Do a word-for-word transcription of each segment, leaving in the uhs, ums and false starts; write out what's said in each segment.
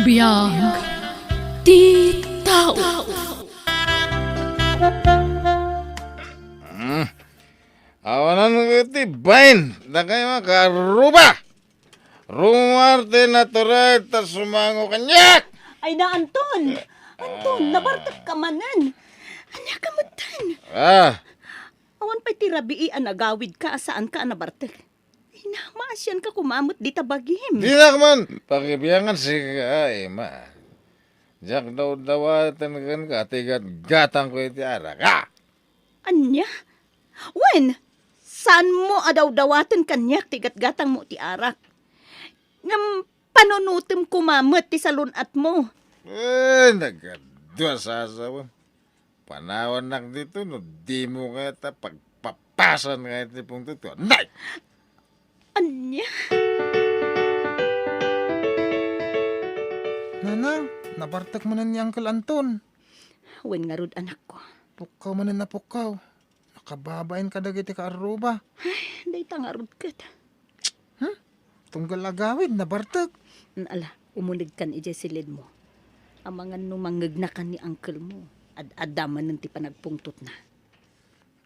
Biag ti tao. Hmm. Awanan ko ti bain, dakay nga kaarruba! Rumuarte natural ta sumango kaniak! Ay na, Anton! Anton, nabartek ka manen! Ania ka metten? Ah. Awan pay ti rabii a nagawid ka a saan ka a nabartek. Ay na, maasian ka kuma met dita bagim. Dinak man pakibiangan sika, Emma. Diak dawdawaten kenka ti gatgatangko iti arak, ah! Ania? Wen, saanmo a dawdawaten kaniak ti gatgatangmo ti arak. Ngem panunotem kuma met ti salun-atmo. Eh, nagadu a sasawem. Panawannak ditoy no dimo kayat a pagpapasan nga iti pungtotko. Nay! Ania? Nanang, nabartek manen ni Uncle Anton. Wen ngarud, anakko. Pukkaw manen a pukkaw. Nakababain kadagiti kaarruba. Ay, dayta ngarud ket. Hmm? Tunggal agawid, nabartek. Ala, umunegkan idiay silidmo. Amangan no mangngegnakan ni uncle mo. Ad-adda manen ti panagpungtotna.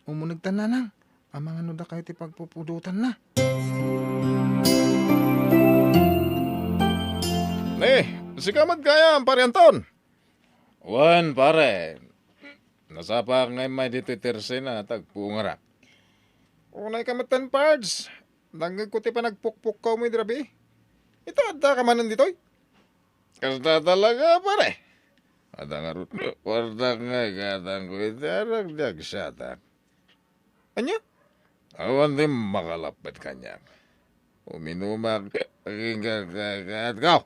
Umunegtan, Nanang. Amangan no dakayo ti pagpupudotanna. Ni, sika met gayam, Pare Anton. Wen, pare. Nasapaak nga immay ditoy tersena, tagpungarak. Unay ka metten, Pards. Nangngegko ti panagpukpukkawmo idi rabii. Ita, adda ka manen ditoy? Kasta talaga, pare. Adda ngarud, wardak nga gatangko iti arak, diak siatak. Ania? Awan ti makalappet kaniak. Uminumak, agingga-, ka-, kaatko.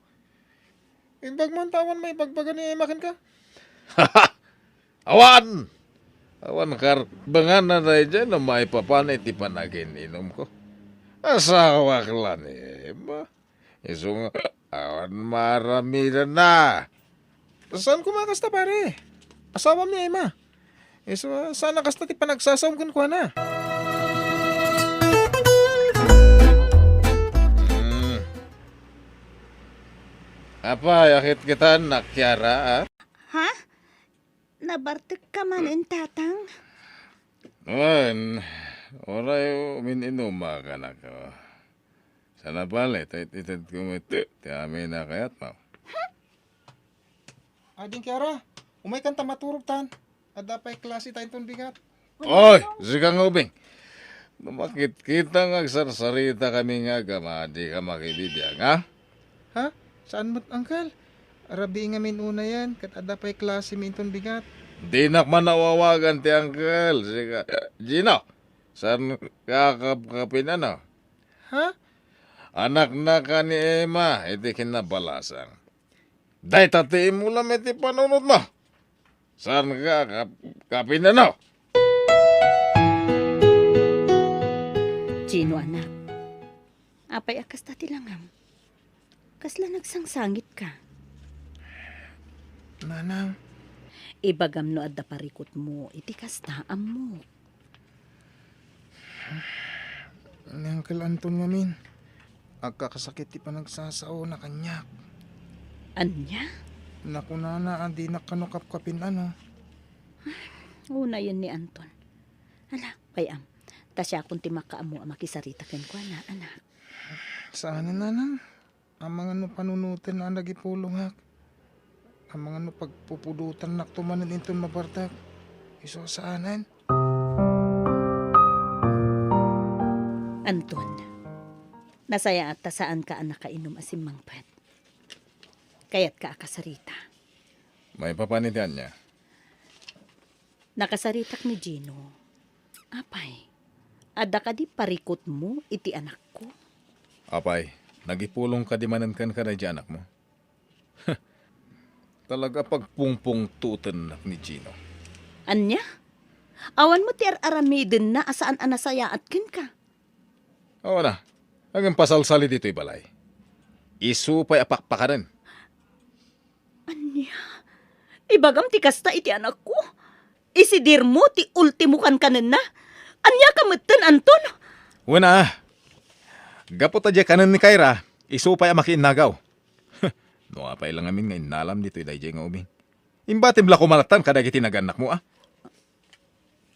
Imbag man ta awan maibagbaga ni Emma kenka? Awan! Awan karbenganna daydiay no maipapan iti panaginumko. Asawak la ni Emma. Isu nga, awan maaramidenna. Saan koma kasta, pare? Asawam ni Emma. Isu, ah, saan a kasta ti panagsasawam kenkuana. Hmm. Apay, akitkitan, Nak Kiara, ah? Ha? Nabartek ka manen, Tatang? Wen, uray umin-inumak, anak. Saan a bale, ta it-itedko met ti amin a kayatmo. Ading Kiara, umaykan ta maturogtan. Adda pay klase ta inton bigat. Oy, sika nga ubing. No makitkita nga agsarsarita kami nga agama, di ka makibibiag, ha? Ha? Saan met, Uncle? Rabii ngamin unayen, ket adda pay klase mi inton bigat. Dinak man awawagan ti uncle, sika. Gino, saan ka kapkapin, ano? Ha? Anakna ka ni Emma iti kinabalasang. Dayta ti imulam iti panunotmo. Saan ka kap-, kapin, ano? Gino, anak. Apay a kasta ti langam? Kasla nagsangsangit ka? Nanang. Ibagam no adda parikutmo iti kasta, ammok. Ni Uncle Anton ngamin, agkakasakit ti panagsasaona kaniak. Ania? Nakunana a dinak kano kapkapin, ano. Unayen ni Anton. Ala, pay-am. Ta siakon ti makaammo a makisarita kenkuana, anak. Saanen, Nanang. Amangan no panunotenna a nagipulongak. Amangan no pagpupudotannakto manen inton mabartek. Isu a saanen. Anton, nasayaat ta saanka a nakainum a simmangpet. Kayatka a kasarita. Maipapan iti ania? Nakasaritak ni Gino. Apay, adda kadi parikutmo iti anakko? Apay, nagipulong kadi manen kenka daydiay anakmo? Talaga pagpungpungtotennak ni Gino. Ania? Awan met ti ar-aramidenna a saan a nasayaat kenka? Awan a, agingpasalsali ditoy balay. Isu pay a pakpakanen. Ania? Ibagam ti kasta iti anakko? Isidirmo ti ultimo kankanenna? Ania ka metten, Anton? Wen a, gapu ta diay kanen ni Kyra, isu pay a makiinnagaw. No O apay la ngamin nga innalam ditoy daydiay nga ubing? Imbatim la koma lattan kadagiti nagaannakmo, a?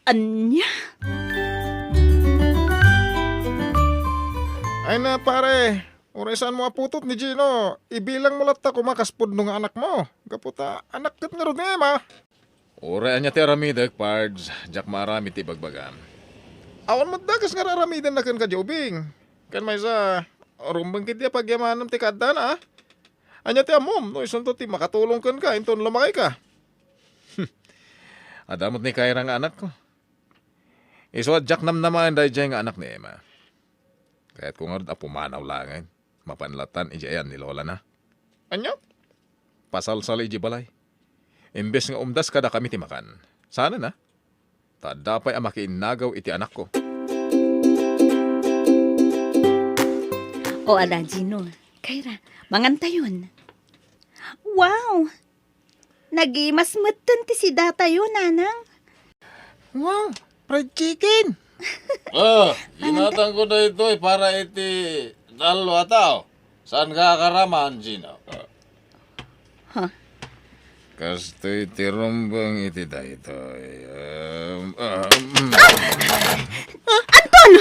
Ania? Ay na, pare, uray saanmo a putot ni Gino, ibilangmo latta koma kas pudno nga anakmo. Gapu ta anak ket ngarud ni Emma. Uray ania ti aramidek, Pards, diak maaramid ti ibagbagam. Awan met dakes nga ar-aramidenna kenka diay ubing. Ken maysa, rumbeng ketdi a pagyamanem ti kaaddana, a? Ania ti ammom no isunto ti makatulong kenka inton lumakayka? Adda met ni Kyra nga anakko. Isu a diak namnamaen daydiay nga anak ni Emma. Kayatko ngarud a pumanaw laengen. Mapan lattan idiay ayan ni lolana. Ania? Pasalsal idiay balay. Imbes nga umdas kadakami ti makan. Saanen a? Ta adda pay a makiinnagaw iti anakko. O ala, Gino. Kyra, mangantayon. Wow! Nagimas metten ti sidatayo, Nanang. Wow, fried chicken! Ah, ginatangko daytoy para iti tallo a tao. Saanka a karaman, Gino? Ha? Kastoy ti rumbeng iti daytoy. Um, um. Ah, Anton!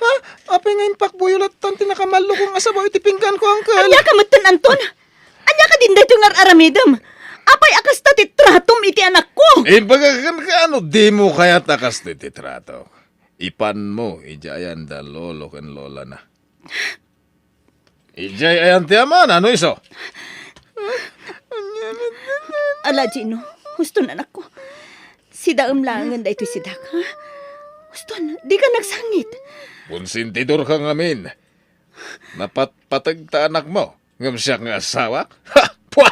Ha? Apay nga impakbuyo lattan ti nakamallukong a sabaw iti pingganko, Uncle? Ania ka metten, Anton? Ania kadin daytoy nga ar-aramidem? Apay a kasta ti tratom iti anakko? Ibaga kenka, no dimo kayat a kastoy ti tratok, ipanmo idiay ayan da lolo ken lolana. Idiay ayan ti amana, no isu? Ala, Gino, huston, anakko. Sidaem laengen daytoy sidak, ha? Huston, dika nagsangit. Konsentidorka ngamin. Napatpateg ta anakmo, ngem siak nga asawak? Ha! Pua!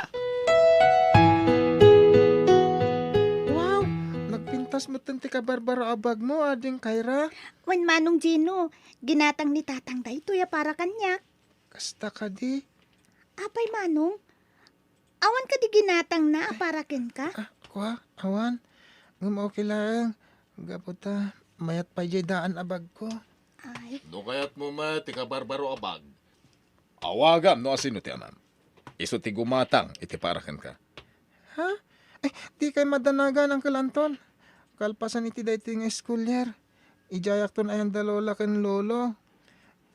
Wow! Nagpintas metten ti kabarbaro a bagmo, Ading Kyra. Wen, Manong Gino, ginatang ni Tatang daytoy a para kaniak. Kasta kadi? Apay, Manong? Awan kadi ginatangna a para kenka? Ah, kua, awan. Ngem okay laeng. Gapu ta mayat pay diay daan a bagko. Ay. No kayatmo met ti kabarbaro a bag, awagam no asino ti amam. Isu ti gumatang iti para kenka. Ha? Ay, dikay madanagan, Uncle Anton. Kalpasan iti daytoy nga school year, idiayakton ayan da lola ken lolo.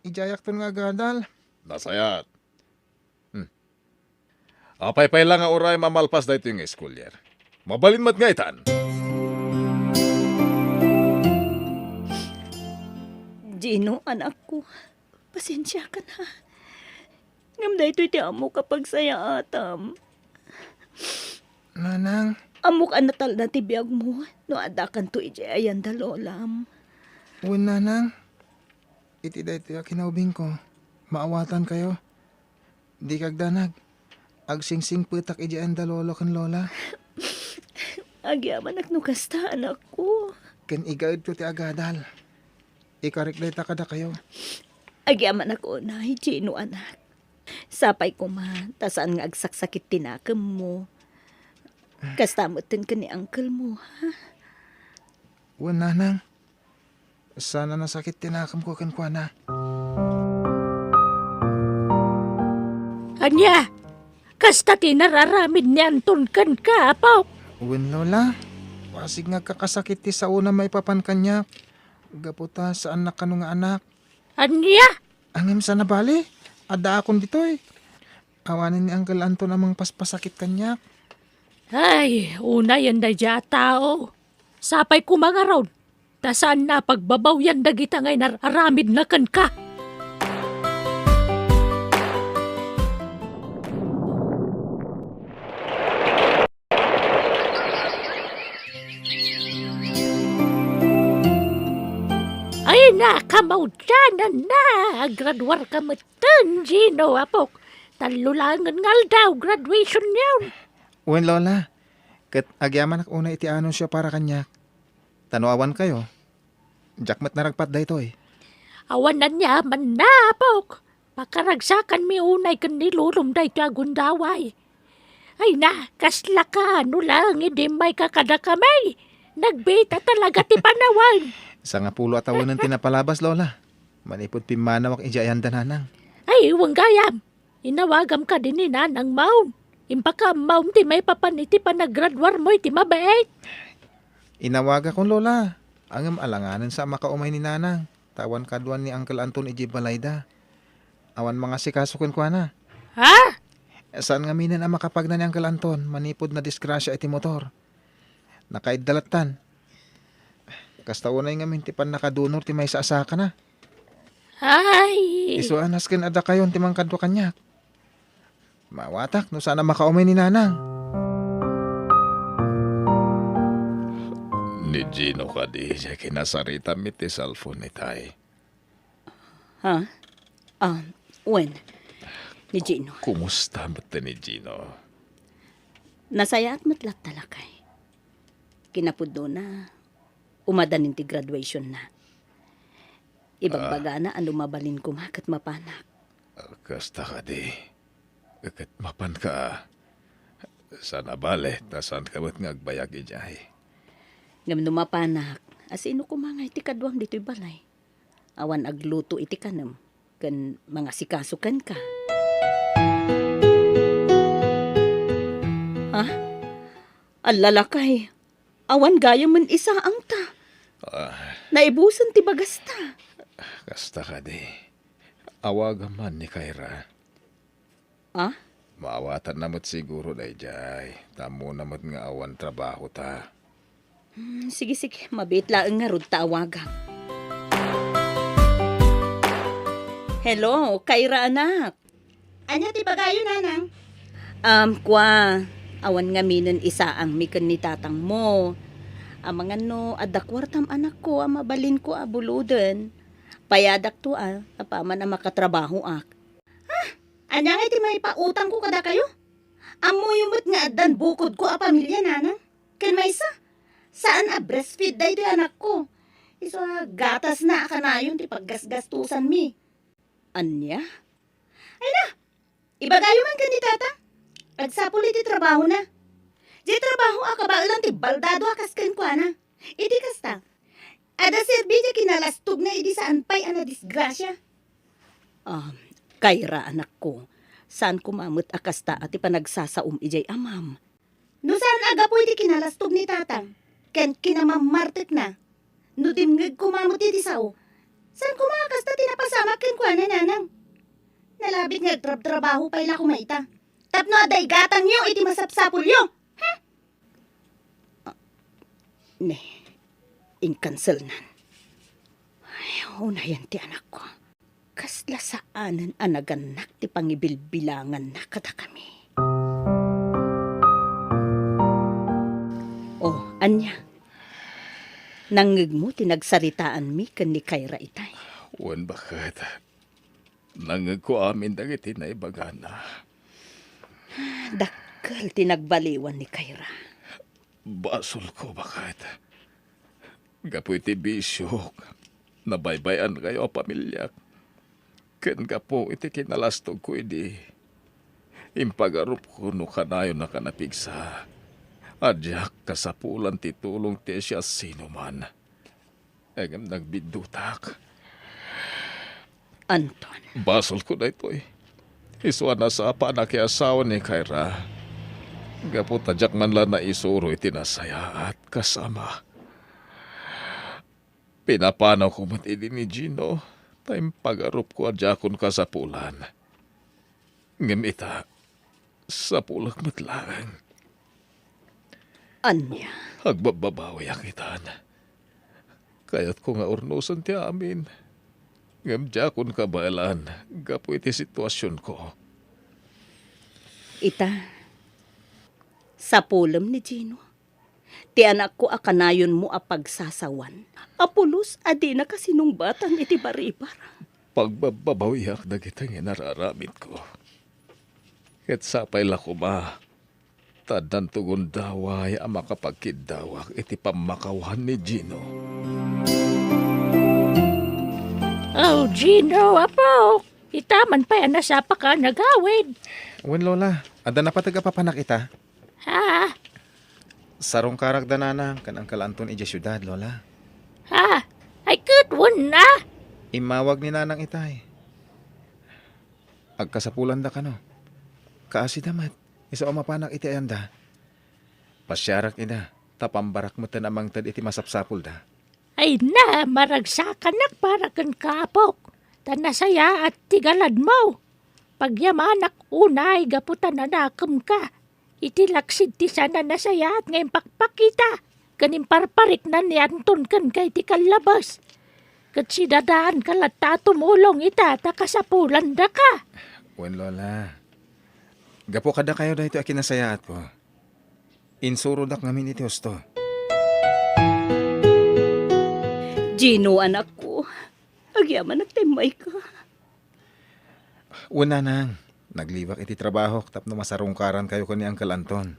Idiayakton nga agadal. Nasayaat. Hmm. Apay pay la nga uray mamalpas daytoy nga school year, mabalin met nga itan. Gino, anakko, pasensiakan, ha. Ngem daytoy ti ammok a pagsayaatam. Nanang. Ammok a natalna ti biagmo no addakanto idiay ayan da lolam. Wen, Nanang. Iti daytoy a kinaubingko, maawatankayo. Dika agdanag. Agsingsingpetak idiay ayan da lolo ken lola. Agyamanak no kasta, anakko. Ken igaedko ti agadal. Ikarik dayta kadakayo. Agyamanak unay, Gino, anak. Sapay koma ta saan nga agsaksakit ti nakemmo. Kasta metten ken ni uncle mo, ha? Wen, Nanang. Saan a nasakit ti nakemko kenkuana. Ania? Kasta ti nararamid ni Anton kenka, apok? Wen, Lola. Pasig nga agkakasakit ti saona maipapan kaniak. Gapu ta saannak kano nga anak. Ania? Ngem saan a bale, addaakon ditoy. Awanen ni Uncle Anton a mangpaspasakit kaniak. Ay, unayen daydiay a tao. Sapay koma ngarud, ta saanna a pagbabawian dagita nga inar-aramidna kenka. Ay, nakamaudiananna! Agraduarka metten, Gino, apok. Tallo laengen nga aldaw, graduation yon. Wen, Lola. Ket agyamanak unay iti anunsio para kaniak. Ta no awankayo, diak met naragpat daytoy. Awan aniamanna, apok. Pakaragsakanmi unay ken ni lolom daytoy a gundaway. Ay na, kaslaka, no laeng idi immayka kadakami. Nagbita talaga ti panawen. Sangapulo a tawennen ti napalabas, Lola. Manipud pimmanawak idiay ayan da nanang. Ay, wen gayam. Inawagam kadi ni nanangmo. Impakaammom ti maipapan iti panagraduarmo iti mabait. Inawagakon, Lola. Ngem alanganensa a makaumay ni Nanang, ta awan kadua ni Uncle Anton idiay balayda. Awan mangasikaso kenkuana. Ha? Saan ngaminen a makapagna ni Uncle Anton manipud nadisgrasia iti motor. Nakaidda lattan. Kasta unay ngamin ti pannakadunor ti maysa a sakana. Ay! Isu a nasken a dakayon ti mangkadua kaniak. Maawatak no saan a makaumay ni Nanang. Ni Gino kadi diay kinasaritam iti cellphone itay. Ha? Ah, wen. Ni Gino. Kumusta met ni Gino? Nasayaat met latta, lakay. Kinapudnona, umadanin ti graduationna. Ibagbagana a no mabalin koma ket mapanak. Ah, kasta kadi. Ket mapanka. Saan a bale, ta saanka met nga agbayag idiay. Ngem no mapanak, a sino koma nga iti kaduam ditoy balay? Awan agluto iti kanem, ken mangasikaso kenka. Ha? Alla, lakay, awan gayamen isaangta. Ah. Naibusen ti bagasta. Kasta kadi. Awagam man ni Kyra. Ah? Maawatanna met siguro daydiay. Ta ammona met nga awan trabahota. Hmm, sige, sige. Mabiit laeng ngarud ta awagak. Hello, Kyra anak. Ania ti ibagayo, Nanang? Um, kua, awan ngaminen isaangmi ken ni tatangmo. Amangan no adda kuartam, anakko, a mabalinko a buloden. Payadakto a, apaman a makatrabahoak. Ha? Ania ngay ti maipautangko kadakayo? Ammoyo met nga addan bukodko a pamilia, Nanang. Ken maysa, saan a breastfeed daytoy anakko. Isu a gatasna a kanayon ti paggasgastosanmi. Ania? Ay na! Ibagayo man ken ni Tatang. Agsapul iti trabahona. Diay trabaho a kabaelan ti baldado a kas kenkuana. Iti kasta, adda serbi diay kinalastogna idi saan pay a nadisgrasia. Ah, Kyra, anakko, saan koma met a kasta a ti panagsasaom idiay amam. No saan a gapu iti kinalastog ni Tatang ken kinamammartekna, no dimngeg koma met iti sao, saan koma a kasta ti napasamak kenkuana, Nanang. Nalabit nga agtrabtrabaho pay la koma ita tapno adda igatangyo iti masapsapulyo. Hmm? Ah, ne, inkanselnan. Ay, unayen ti anakko. Kasla saanen a nagannak ti pangibilbilanganna kadakami. Oh, ania? Nangngegmo ti nagsaritaanmi ken ni Kyra itay? Wen, baket. Nangngegko amin dagiti naibagana. Dakkel ti nagbaliwan ni Kyra. Basolko, baket. Gapu iti bisiok, nabaybay-ankayo a pamiliak. Ken gapu iti kinalastogko idi, impagarupko no kanayon a napigsa a diak kasapulan ti tulong ti siasinoman. Ngem nagbiddutak. Anton. Basolko daytoy. Isu a nasapa a nakiasawa ni Kyra. Gapu ta diak man la naisuro iti nasayaat kas ama. Pinapanawko met idi ni Gino, ta impagarupko a diakon kasapulan. Ngem ita, sapulek met laeng. Ania? Agbabbabawiak itan. Kayatko nga urnosen ti amin. Ngem diakon kabaelan gapu iti situasionko. Ita, sapulem ni Gino. Ti anakko a kanayonmo a pagsasawan, a pulos a dina kasinungbatan iti baribar. Pagbabbabawiak dagiti nga inararamidko. Ket sapay la koma, ta addanto gundaway a makapagkiddawak iti pammakawan ni Gino. Oh, Gino, apo! Ita man pay a nasapaka a nagawid. Wen, Lola, adda napateg a papanak ita? Ha? Sarungkarak da Nanang ken Uncle Anton idiay siudad, Lola. Ha? Ay, ket wen na? Immawag ni Nanang itay. Agkasapulanda kano. Kaasida met, isu a mapanak iti ayanda. Pasiarak ida, ta pambarak metten a mangted iti masapsapulda. Ay na, maragsakanak para kenka, apok, ta nasayaat ti galadmo. Pagyamanak unay gapu ta nanakemka. Iti laksid ti saan a nasayaat nga impakpakita ken imparparikna ni Anton kenka iti kallabas. Ket sidadaanka latta a tumulong ita ta kasapulandaka. Wen, Lola. Gapu kadakayo daytoy a kinasayaatko. Insurodak ngamin iti husto. Gino, anakko, agyamanak ta immayka. Wen, nanang, naglibak iti trabahok tapno masarungkarankayo ken ni Uncle Anton.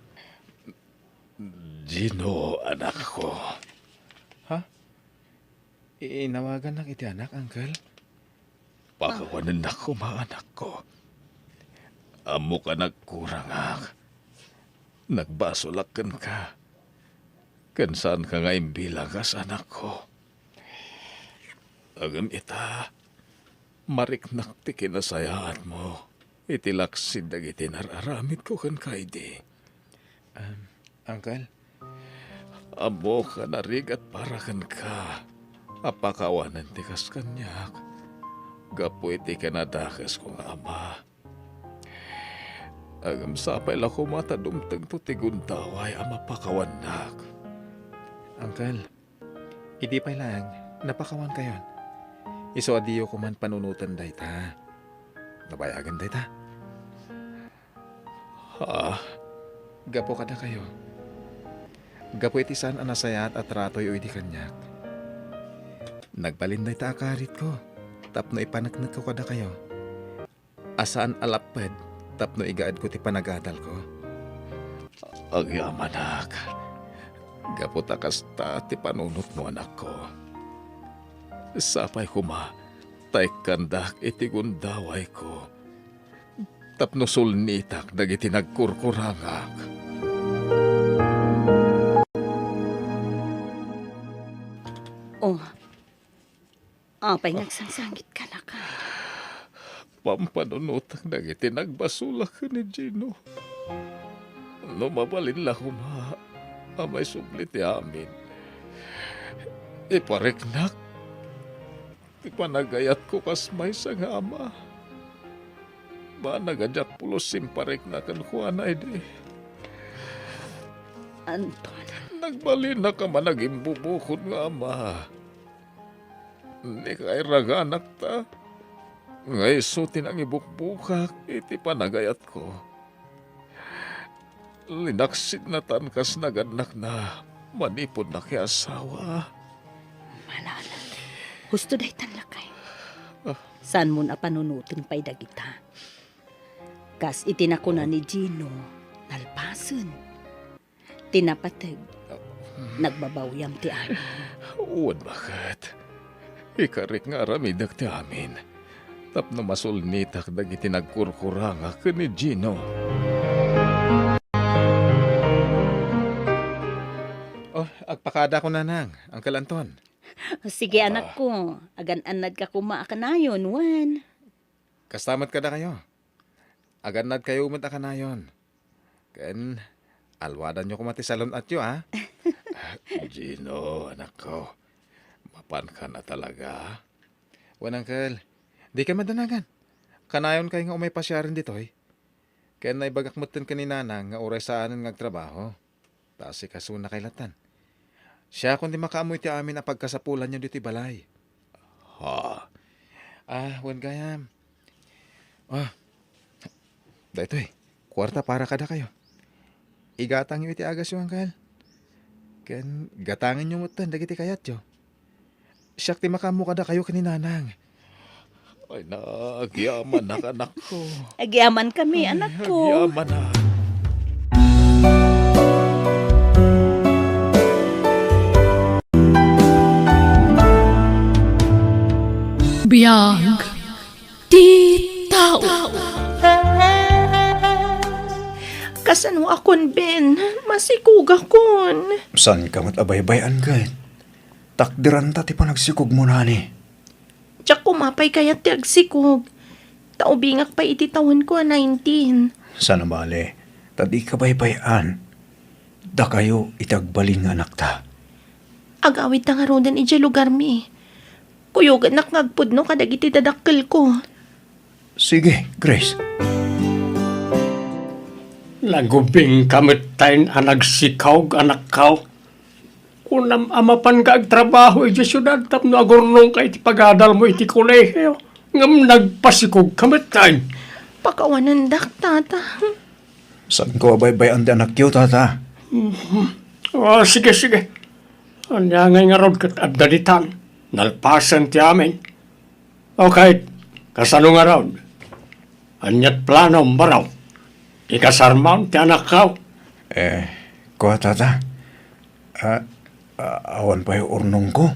Gino, anakko. Ha? Inawagannak iti anak, Uncle? Pakawanennak koma, anakko. Ammok a nagkurangak. Nagbasolak kenka. Ken saanka nga imbilang kas anakko. Ngem ita, mariknak ti kinasayaatmo iti laksid dagiti nar-aramidko kenka idi. Um, Uncle? Ammok a narigat para kenka a pakawanen ti kas kaniak gapu iti kinadakesko nga ama. Ngem sapay la koma ta dumtengto ti gundaway a mapakawannak. Uncle, idi pay laeng, napakawankayon. Isu a diyo koman panunoten dayta. Nabayagen dayta. Ha? Gapu kadakayo. Gapu iti saan a nasayaat a tratoyo idi kaniak. Nagbalin dayta a karitko tapno ipaneknekko kadakayo. A saan a lapped tapno igaedko ti panagadalko. Agyamanak, gapu ta kasta ti panunotmo, anakko. Sapay koma ta ikkandak iti gundawayko tapno sulnitak dagiti nagkurkurangak. Oh, apay nga agsangsangitka, anakko? Pampanunotak dagiti nagbasolak ken ni Gino. No mabalin la koma a maisubli ti amin, ipariknak ti panagayatko kas maysa nga ama. Banag a diak pulos imparikna kenkuana idi. Anton. Nagbalinak a managimbubukod nga ama. Ni kairaganakta nga isu ti nangibukbukak iti panagayatko. Linaksidnatan kas nagannakna manipud nakiasawa. Manang, husto daytan, lakay. Ah. Saanmon a panunoten pay dagita. Kas iti nakuna ni Gino, nalpasen. Ti napateg, nagbabawiam ti amin. Wen, baket. Ikarik nga aramidek ti amin tapno masulnitak dagiti nagkurkurangak ken ni Gino. Oh, agpakadako, nanang, Uncle Anton. Sige, ah, anakko, agan-annadka koma a kanayon, wen? Kasta met kadakayo. Agannadkayo met a kanayon. Ken alwadanyo koma ti salun-atyo, a? Gino, anakko, mapankan a talaga? Wen, Uncle, dikay madanagan. Kanayonkay nga umay pasiaren ditoy. Ken naibagak metten ken ni Nanang nga uray saanen nga agtrabaho. Ta asikasonakay lattan. Siakon ti makaammo iti amin a pagkasapulanyo ditoy balay. Ha? Ah, wen gayam. Ah, daytoy, kuarta para kadakayo. Igatangyo iti agasyo, Uncle. Ken gatangenyo metten dagiti kayatyo. Siak ti makaammo kadakayo ken ni Nanang. Ay, nagyamanak, anakko. Agyamankami, ay, anakko. Agyamanak. Biag ti tao. Kasano a kon, Ben? Masikogakon. Saanka met a baybay-an ket? Takderanta ti panagsikogmo, nani. Diak koma pay kayat ti agsikog. Ta ubingak pay iti tawenko a nineteen. Saan a bale, ta dika baybay-an. Dakayo iti agbalin nga anakta. Agawidta ngaruden idiay lugarmi. Kuyogannak nga agpudno kadagiti dadakkelko. Sige, Grace. Nagubingka met tayen a nagsikaw, anakko. Kunam a mapanka agtrabaho idiay siudad tapno agurnongka iti pagadalmo iti kolehio, ngem nagpasikogka met tayen. Pakawanendak, Tata. Saanko a baybay-an ti anakyo, Tata? Mhm. Oh, sige, sige. Ania ngay ngarud ket adda ditan? Nalpasen ti amin. Okay, kasano ngarud? Ania't planom, Barok? Ikasarmon ti anakko? Eh, kua, Tata. Ah, ah, awan pay urnongko.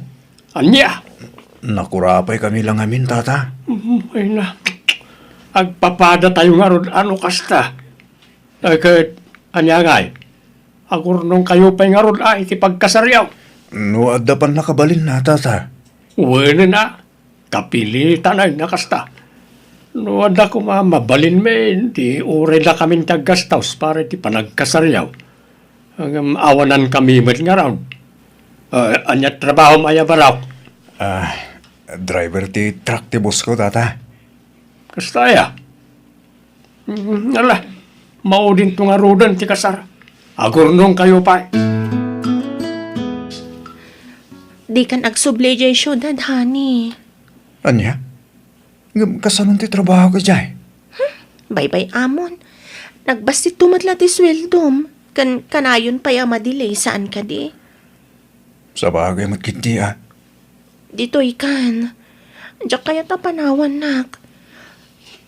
Ania? Nakura pay kami la ngamin, Tata. Mm, ay na. Agpapadatayo ngarud a no kasta. Ay, ket, ania ngay? Agurnongkayo pay ngarud a iti pagkasaryo? No adda pannakabalinna, Tata. Wen a, kapilitan a kasta. No adda koma mabalinmi, di uray dakamin ti aggastos para iti panagkasaryo. Ngem awanankami met ngarud. Ah, ania trabahom aya, Barok? Ah, driver ti truck ti bossko, Tata. Kasta aya? Mm, ala, maudinto ngaruden ti kasar. Agurnongkayo pay. Dikan agsubli idiay siudad, honey. Ania? Ngem kasano ti trabaho idiay? Hmm, baybay-amon. Nagbastitto met la ti sueldom. Ken kanayon pay a madili, saan kadi? Sabagay met ketdi, a. Ditoy kan. Diak kayat a panawannak.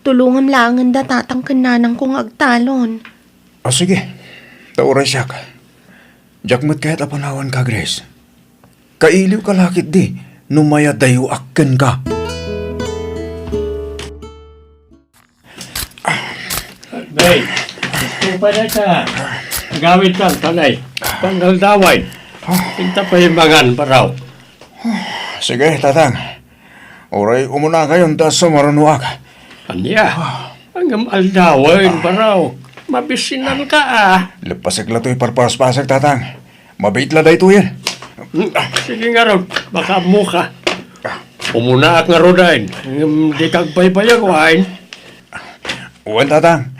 Tulongam laengen da tatang ken nanangko nga agtalon. A, sige. Ta uray siak. Diak met kayat a panawanka, Grace. Kailiwka la ketdi no mayadayoak kenka. Nay, gusto pa na ka. Agawid kan, tanay. Pangaldawan. Inta pay mangan, Barok. Sige, Tatang. Uray umunakayon ta sumarunoak. Ania? Ngem aldawen, Barok. Mabisinanka, a. Leppasek la toy parpaspasek, Tatang. Mabiit la daytoyen. Sige ngarud, makaammoka. Umunaak ngaruden, ngem dika agbaybayag, wen? Wen, Tatang.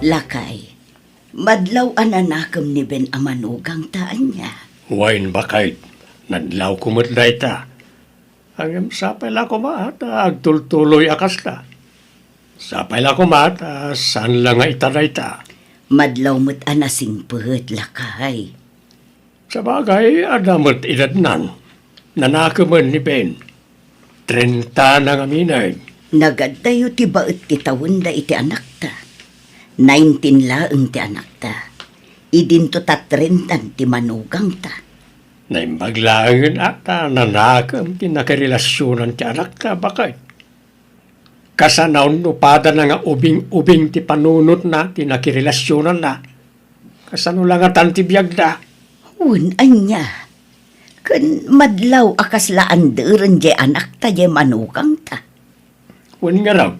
Lakay, madlaw a nanakem ni Ben a manugangta, ania? Wen, baket, nadlawko met dayta. Ngem sapay la koma ta agtultuloy a kasta. Sapay la koma ta saan la nga ita dayta. Madlaw met a nasingpet, lakay. Sabagay, adda met edadnan. Nanakemen ni Ben. Trenta na ngamin. Nagaddayo ti baet ti tawenda iti anakta. Nineteen laeng ti anakta. Idinto ta trentan ti manugangta. Naimbag laengen a ta nanakem ti nakirelasionan ti anakta, baket. Kasano no padana nga ubing-ubing ti panunotna ti nakirelasionanna? Kasano la ngatan ti biagda? Wen, ania? Ken madlaw a kasla anderen diay anakta diay manugangta. Wen ngarud,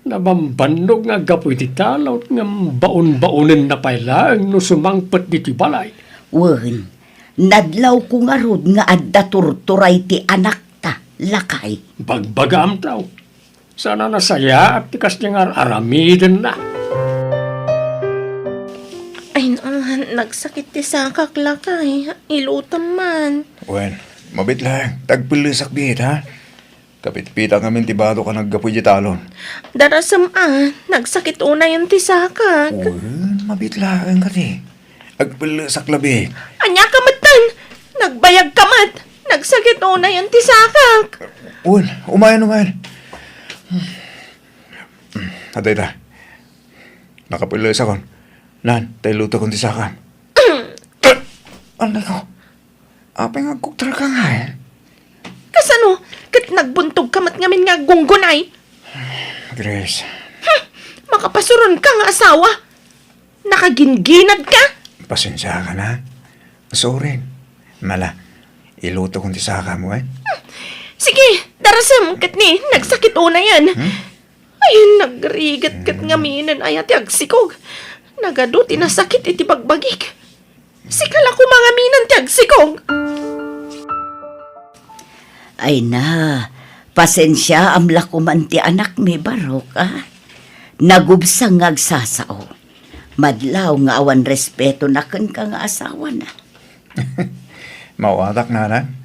nabambannog nga aggapu iti talon ngem baon-baonenna pay laeng no sumangpet ditoy balay. Wen, nadlawko ngarud nga adda turturay ti anakta, lakay. Bagbagaam, tao. Saan a nasayaat ti kasdiay nga ar-aramidenna. Ay, na, nagsakit ti sakak, lakay. Ilutem man. Wen, mabiit laeng. Tagpellesak biit, ha? Kapitpitak ngamin ti badok a naggapu iti talon. Darasem a, nagsakit unayen ti sakak. Wen, mabiit laeng kadi. Agpellesak labi. Ania ka metten? Nagbayag ka met. Nagsakit unayen ti sakak. Wen, umayen, umayen. Adda ita. Nakapellesakon. Nan, ta ilutekon ti sakam. Anay ko. Apay nga agkuktra ka nga, eh? Kasano? Ket nagbuntog ka met ngamin nga aggunggunay? Grace. Hmm, makapasuron ka nga asawa. Nakagingginad ka? Pasensia ka na. Sorry. Mala, iluto kon ti saka mo, eh. Hmm, Sige, darasem, ket ni, nagsakit unayen. Hmm? Ay, nagrigat ket ngaminen aya ti agsikog. Nagadu ti nasakit iti bagbagik. Sika la koma ngaminen ti agsikog. Ay na, pasensiaam la koman ti anakmi, Barok, a? Nagubsang nga agsasao. Madlaw nga awan respetona kenka nga asawana. Maawatak, nanang.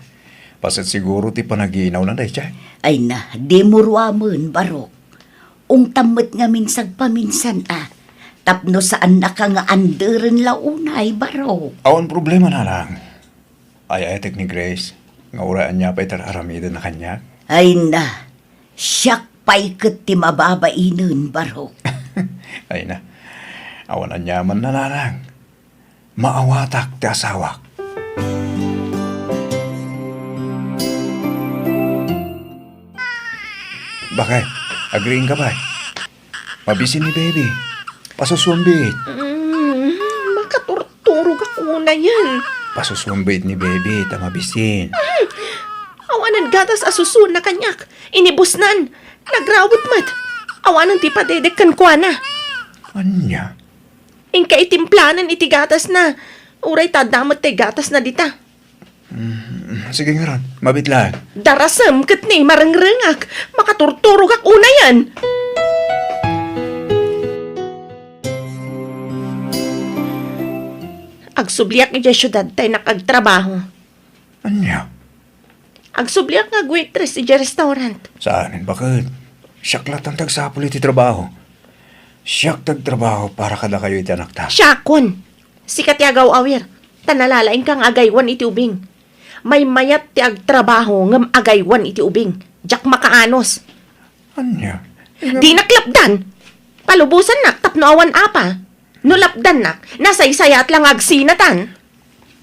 Paset siguro ti panaginawna daydiay. Ay na, dimo ruamen, Barok. Ungtam met ngamin sagpaminsan a. Tapno saannaka nga anderen la unay, Barok. Awan problema, nanang. Ay-ayatek ni Grace nga uray ania pay ti ar-aramidenna kaniak. Ay na, siak pay ket ti mababainen, Barok. Ay na, awan aniaman, nanang. Maawatak ti asawak. Bakit? Agriingka pay? Mabisin ni baby. Pasusuambit. Mm, makaturturogak unayen. Pasusuambit ni baby ta mabisin. Awanan gatas a susuenna kaniak. Inibusnan. Nagrawit met. Awanan ti padedek kenkuana. Ania? Inka itimplanan iti gatasna. Uray ta adda met ti gatasna dita. Mm, sige ngarud, mabiit laeng. Darasem ket ni marengrengak, makaturturogak unayen. Agsubliak idiay siudad ta innak agtrabaho. Ania? Agsubliak nga agwaitress idiay restaurant. Saan, baket? Siak latta ti agsapul iti trabaho. Siak ti agtrabaho para kadakayo iti anakta. Siakon. Sika ti agaw-awir, ta nalalaingka nga agaywan iti ubing. Maymayat ti agtrabaho ngem agaywan iti ubing. Diak makaanus. Ania? Dinak lapdan. Palubosannak tapno awan apa. No lapdannak, nasaysayaat la nga agsinatan.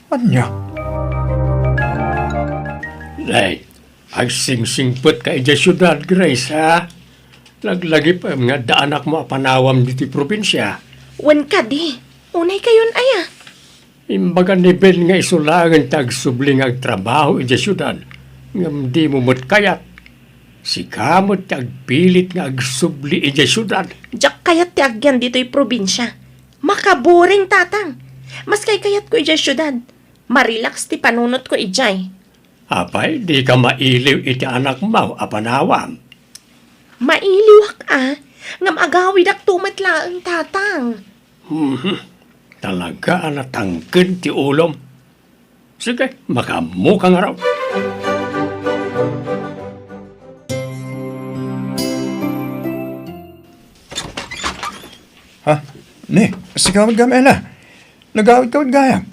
Ania? Nay, agsingsingpetka idiay siudad, Grace, ha? Laglagipem nga adda anakmo a panawam ditoy probinsia. Wen kadi, unay kayon aya? Imbaga ni Ben nga isu laengen ti agsubli nga agtrabaho idiay siudad, ngem dimo met kayat. Sika met ti agpilit nga agsubli idiay siudad. Diak kayat ti agyan ditoy probinsia. Makaboring, Tatang. Maski kayatko idiay siudad. Marelax ti panunotko idiay. Apay, dika mailiw iti anakmo a panawam? Mailiwak a, ngem agawidakto met laeng, Tatang. Mhm. Talaga a natangken ti ulom. Sige, makaammoka ngarud. Ha? Ni, sika met gayam, Ella. Nagawidka met gayam.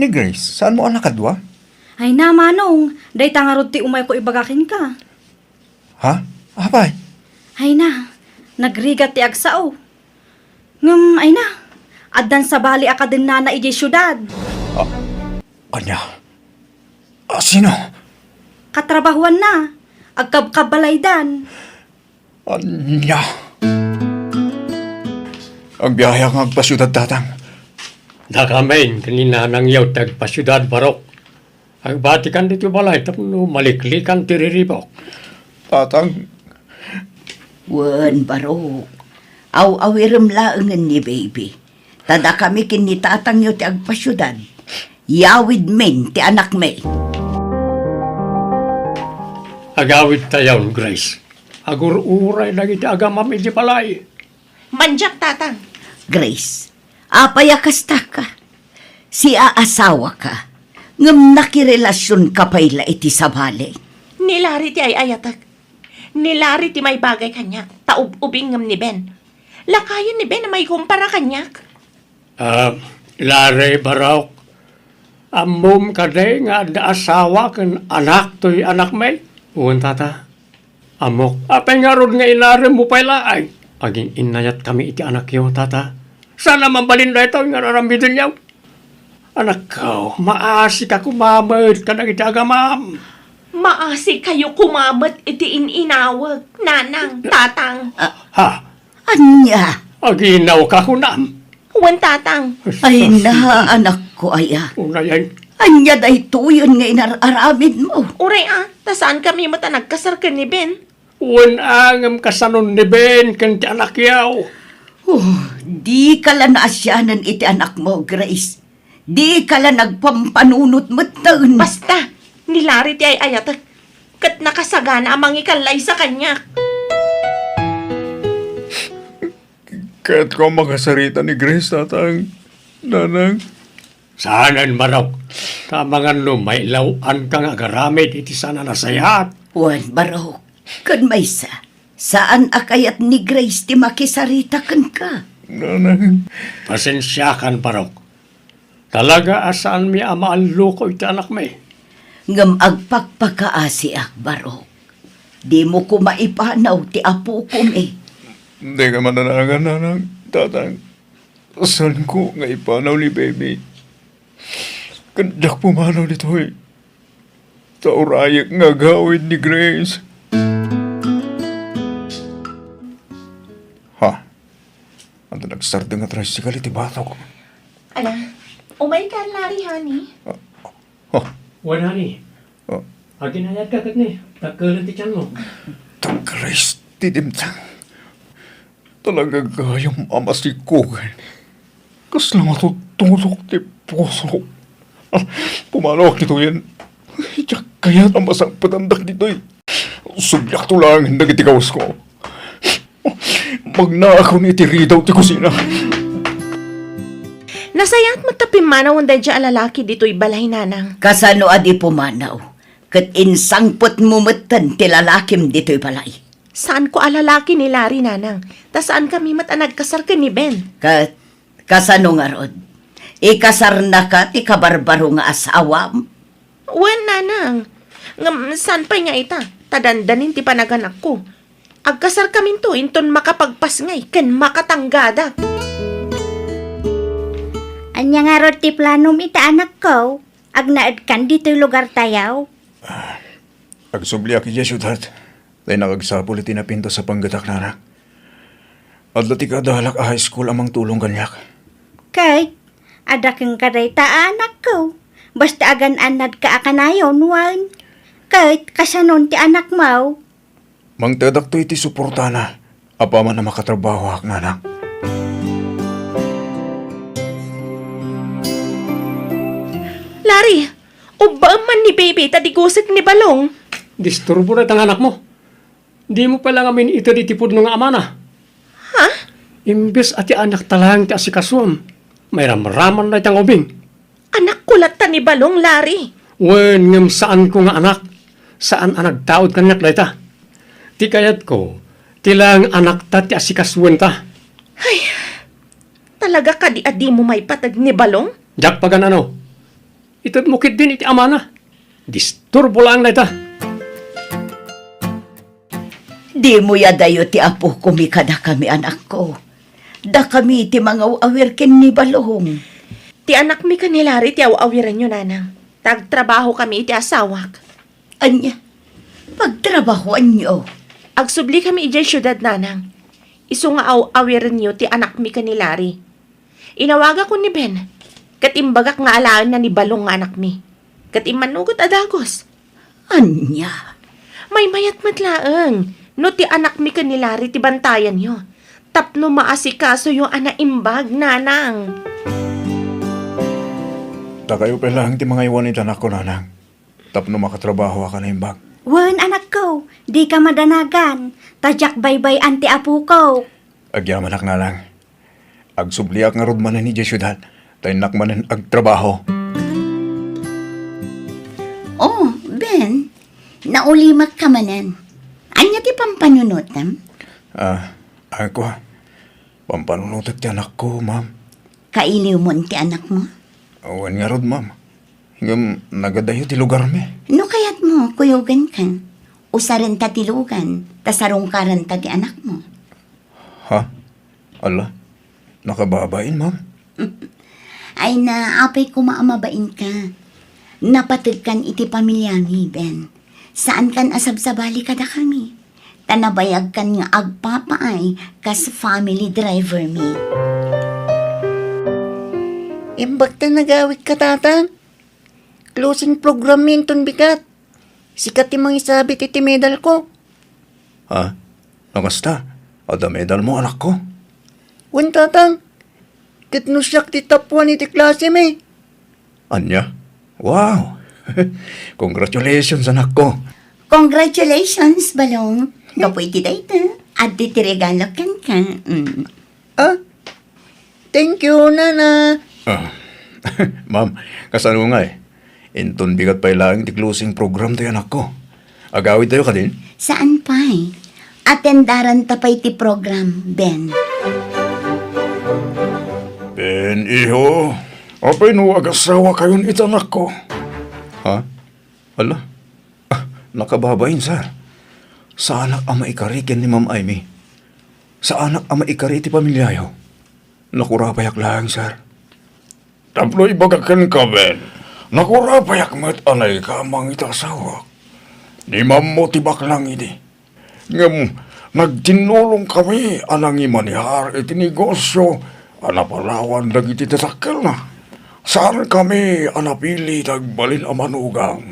Ni Grace, saanmo a nakadua? Ay na, Manong, dayta ngarud ti umayko ibaga kenka. Ha? Apay? Ay na, nagrigat ti agsao. Ngem, ay na, addan sabali a kadennana idiay siudad. Ah, ania? Ah, sino? Katrabahuanna. Agkabkabbalaydan. Ania? Agbiayak nga agpasiudad, Tatang. Dakamin ken ni Nanangyo ti agpasiudad, Barok. Agbatikan ditoy balay tapno maliklikan ti riribuk. Tatang. Wen, Barok. Aw-awirem laengen ni baby. Ta dakami ken ni tatangyo ti agpasiudad. Yawidmin ti anakmi. Agawidtayon, Grace. Agur-uray dagiti agamam iti balay. Mandiak, Tatang. Grace, apay a kastaka? Siaasawaka, ngem nakirelasionka pay la iti sabali. Ni Larry ti ay-ayatek. Ni Larry ti maibagay kaniak, ta ub-ubing ngem ni Ben. Lakayen ni Ben a maikumpara kaniak. Ah, Larry, Barok, ammom kadi nga adda asawa ken anak toy anakmi? Wen, Tata. Ammok. Apay ngarud nga inaremmo pay laeng? Agin-innayatkami iti anakyo, Tata. Saan a mabalin daytoy nga ar-aramidenyo? Anakko, maasika koma met kadagiti agamam. Maasikayo koma met iti in-inawek, Nanang, Tatang. Ah, ha? Ania? Aginawka, kunam? Wen, Tatang. Ay na, anakko aya. Unayen. Ania daytoyen nga inar-aramidmo? Uray a, ta saankami met a nagkasar ken ni Ben. Wen a, ngem kasanon ni Ben ken ti anakyaw? Oh, dika la naasianen iti anakmo, Grace. Dika la nagpampanunot metten. Basta, ni Larry ti ay-ayatek. Ket nakasagana a mangikallaysa kaniak. Kayatko a makasarita ni Grace, Tatang, Nanang. Saanen, Barok. Ta amangan no mailaw-anka nga agaramid iti saan a nasayaat. Wen, Barok. Ken maysa, saan a kayat ni Grace ti makisarita kenka. Nanang. Pasensiakan, Barok. Talaga a saanmi a maalluko iti anakmi. Ngem agpakpakaasiak, Barok. Dimo koma ipanaw ti apokomi. Dika madanagan, Nanang, Tatang. Saanko nga ipanaw ni Baby. Ken diak pumanaw ditoy. Ta urayek nga agawid ni Grace. Ha? Adda nagsardeng a tricycle iti batok. Ala, umayka, Larry, honey. Ah, ah. Wen, honey. Ah. Aginayadka ket ni, dakkel ti tianmo. Dakkel ti dimtang. Talaga gayam a masikogen. Kasla matutulok ti puso. Ah, pumanawak ditoyen. Diak kayat a masangpetandak ditoy. Subliakto laeng dagiti kawes ko. Magnaakon iti ridaw ti kusina. Nasayaat met ta pimmanawen daydiay a lalaki ditoy balay, Nanang. Kasano a di pumanaw? Ket insangpetmo metten ti lalakim ditoy balay. Saanko a lalaki ni Larry, Nanang. Ta saankami met a nagkasar ken ni Ben. Ket kasano ngarud? Ikasarnaka ti kabarbaro nga asawam? Wen, Nanang. Ngem saan pay nga ita, ta dandanin ti panaganakko. Agkasarkaminto inton makapagpasngay ken makatanggada. Ania ngarud ti planom ita, anakko? Agnaedkan ditoy lugartayo? Ah, agsubliak idiay siudad. Tay nakagsapul iti napintas a panggetak, Nanang. Adda ti kaadalak a high school a mangtulong kaniak. Ket, adda kenka dayta, anakko. Basta agan-annadka a kanayon, wen. Ket, kasanon ti anakmo? Mangtedakto iti suportana, apaman a makatrabahoak, Nanang. Larry, ubbaem man ni Baby ta diguset ni Balong. Disturbo dayta nga anakmo. Dimo pay la ngamin ited iti pudno nga amana. Ha? Imbes a ti anakta laeng ti asikasuem, mairamraman dayta nga ubing. Anakko latta ni Balong, Larry. Wen, ngem saanko nga anak. Saan a nagtaud kaniak dayta. Ti kayatko, ti laeng anakta ti asikasoenta. Ay, talaga kadi a dimo maipateg ni Balong? Diak pagan-ano. Itedmo ketdin iti amana. Disturbo laeng dayta. Dimo adayo ti apokomi kadakami, anakko. Dakami ti mangaw-awir ken ni Balong. Ti anakmi ken ni Larry ti aw-awirenyo, Nanang. Ta agtrabahokami iti asawak. Ania? Pagtrabahoanyo? Agsublikami idiay siudad, Nanang. Isu nga aw-awirenyo ti anakmi ken ni Larry. Inawagakon ni Ben, ket imbagak nga alaenna ni Balong nga anakmi. Ket immannugot a dagus. Ania? Maymayat met laeng no ti anakmi ken ni Larry ti bantayanyo tapno maasikasoyo a naimbag, Nanang. Dakayo pay laeng ti mangaywan iti anakko, Nanang, tapno makatrabahoak a naimbag. Wen, anakko, dika madanagan, ta diak baybay-an ti apoko. Agyamanak, Nanang. Agsubliak ngarud manen idiay siudad, ta innak manen agtrabaho. Oh, Ben, naulimek ka manen. Ania ti pampanunotem? Ah, ako, pampanunotek ti anakko, ma'am. Kailiwmon ti anakmo? Wen ngarud, ma'am. Ngem nagadayo ti lugarmi. No kayatmo, kuyogenka. Usarenta ti lugan, ta sarungkarenta ti anakmo. Ha? Ala, nakababain, ma'am? Ay na, apay koma a mabainka. Napategkan iti pamiliami, Ben. Saankan a sabsabali kadakami. Ta nabayagkan nga agpapaay kas family driver mi. Imbag ta nagawidka, Tatang. closing program mi inton bigat. Sika ti mangisabit iti medalko. Ha? No kasta, adda medalmo, anakko? Wen, Tatang. Ket no siak ti top one iti klase mi. Ania? Wow! Congratulations, anakko. Congratulations, Balong. Gapu iti dayta, adda ti regalo kenka. Mm. Ah? Thank you, Nana. Ah. Ma'am, kasano ngay? Inton bigat pay laeng ti closing program ti anakko. Agawidtayo kadin? Saan pay? Atendaran ta pay ti program, Ben. Ben, iho, apay no agasawakayon iti anakko? Ha? Ala? Ah, nakababain, sir. Saanak a maikari ken ni Ma'am Amy. Saanak a maikari iti pamiliayo. Nakurapayak laeng, sir. Tapno ibagak kenka, Ben, nakurapayak met a naikamang iti asawak. Ni Mammo ti baklang idi. Ngem nagtinnulongkami a nangimanihar iti negosio a napalawan dagiti tatakkelna. Saankami a napili ti agbalin a manugang.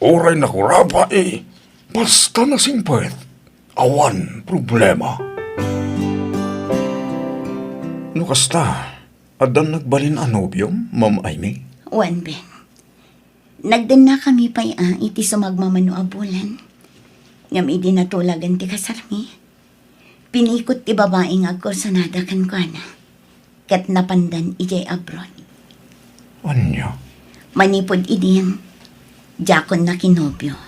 Uray nakurapa, eh, basta nasingpet, awan problema. No kasta, addan nagbalin a nobiom, Ma'am Amy? Wen, Ben. Nagdennakami pay a iti sumagmamano a bulan. Ngem idi natulagan ti kasarmi, pinikot ti babai nga agkursunada kenkuana, ket napandan idiay abroad. Ania? Manipud idin, diakon nakinobio,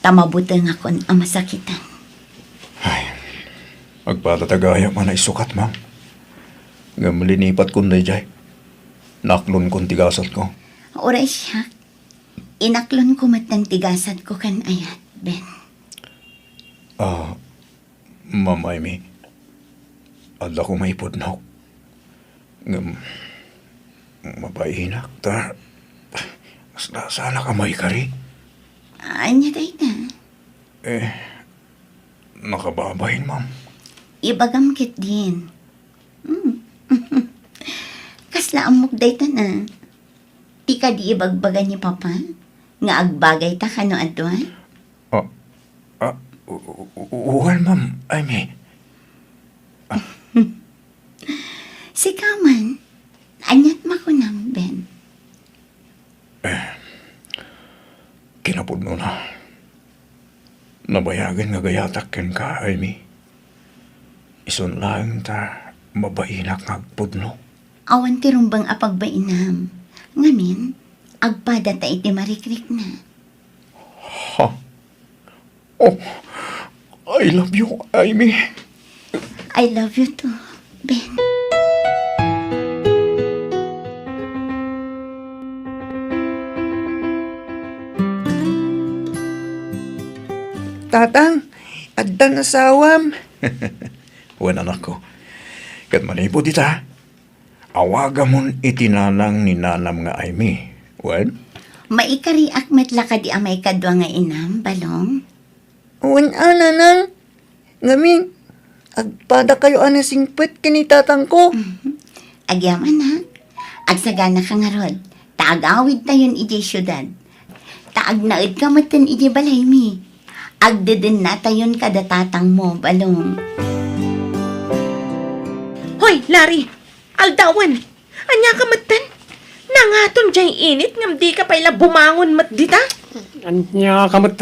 ta mabutengakon a masakitan. Ay, agpada ta gayak a naisukat, ma'am. Ngem linipatkon daydiay. Naklonkon ti gasatko. Uray siak, inaklonko metten ti gasatko ken ayat, Ben. Ah, Ma'am Amy, adda koma ipudnok. Ngem, mabainak ta, kasla saanak a maikari. Ania dayta? Eh, nakababain, ma'am. Ibagam ketdin. Hmm. Kasla ammok dayta na. Ti kadi ibagbaga ni Papa nga agbagayta kano adua? Ah, ah, u-, u-, u-, well, ma'am, I mean, Sika man, aniat makunam, Ben? Eh, kinapudnona. Nabayagen nga agayatak kenka, Amy. Isun laeng ta mabainak nga agpudno. Awan ti rumbeng a pagbainam. Ngamin, agpada ta iti marikrikna. Ha? Oh, I love you, Amy. I love you too, Ben. Tatang, addan asawam. Wen, anakko. Ket manipud ita, awagamon iti nanang ni nanam nga Amy. Wen? Maikariak met la kadi a maikadua nga inam, Balong? Wen a, nanang. Ngamin, agpadakayo a nasingpet ken ni tatangko. Mhm. Agyamanak, agsaganaka ngarud, ta agawidtayon idiay siudad. Ta agnaedka metten idiay balaymi. Agdedennatayon kada tatangmo, Balong. Hoy, Larry! Aldawen! Ania ka metten? Nangaton diay init ngem dika pay la bumangon met dita? Ania ka met?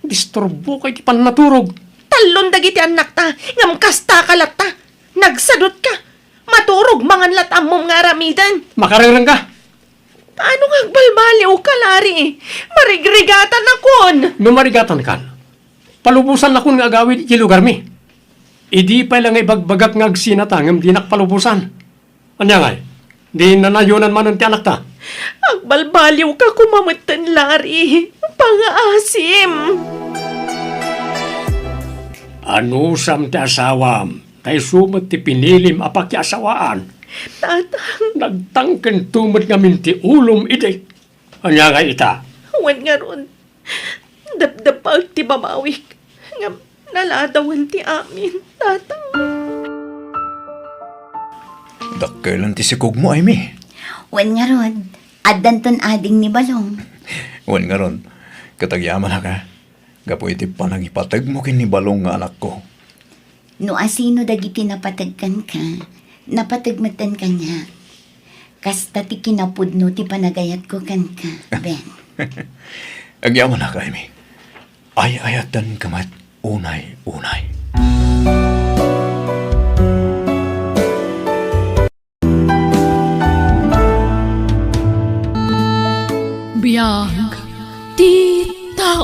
Disturboka iti pannaturog. Tallon dagiti annakta, ngem kastaka latta. Nagsadutka. Maturog mangan latta ammom nga aramiden. Makarengrengka. Paano nga agbalbaliwka, Larry? Marigrigatanakon. No marigatankan, palubosannakon nga agawid iti lugarmi. Idi pay la nga ibagbagak nga agsinata ngem dinak palubosan. Ania ngay? Di nanayonan manen ti anakta? Agbalbaliwka koma metten, Larry. Pangaasim. Anusam ti asawam, ta isu met ti pinilim a pakiasawaan. Tatang. Nagtangkento met ngamin ti ulom idi. Ania ngay ita? Wen ngarud, depdepag ti babawik. Ngem naladawen ti amin, Tatang. Dakkelen ti sikogmo, Amy. Wen ngarud, addanton ading ni Balong. Wen ngarud, ket agyamanak a, gapu iti panangipategmo ken ni Balong nga anakko. No asino dagiti napateg kenka, napateg metten kaniak. Kasta ti kinapudno ti panagayatko kenka, Ben. Agyamanak, Amy. Ay-ayatenka met unay-unay. Biag ti tao.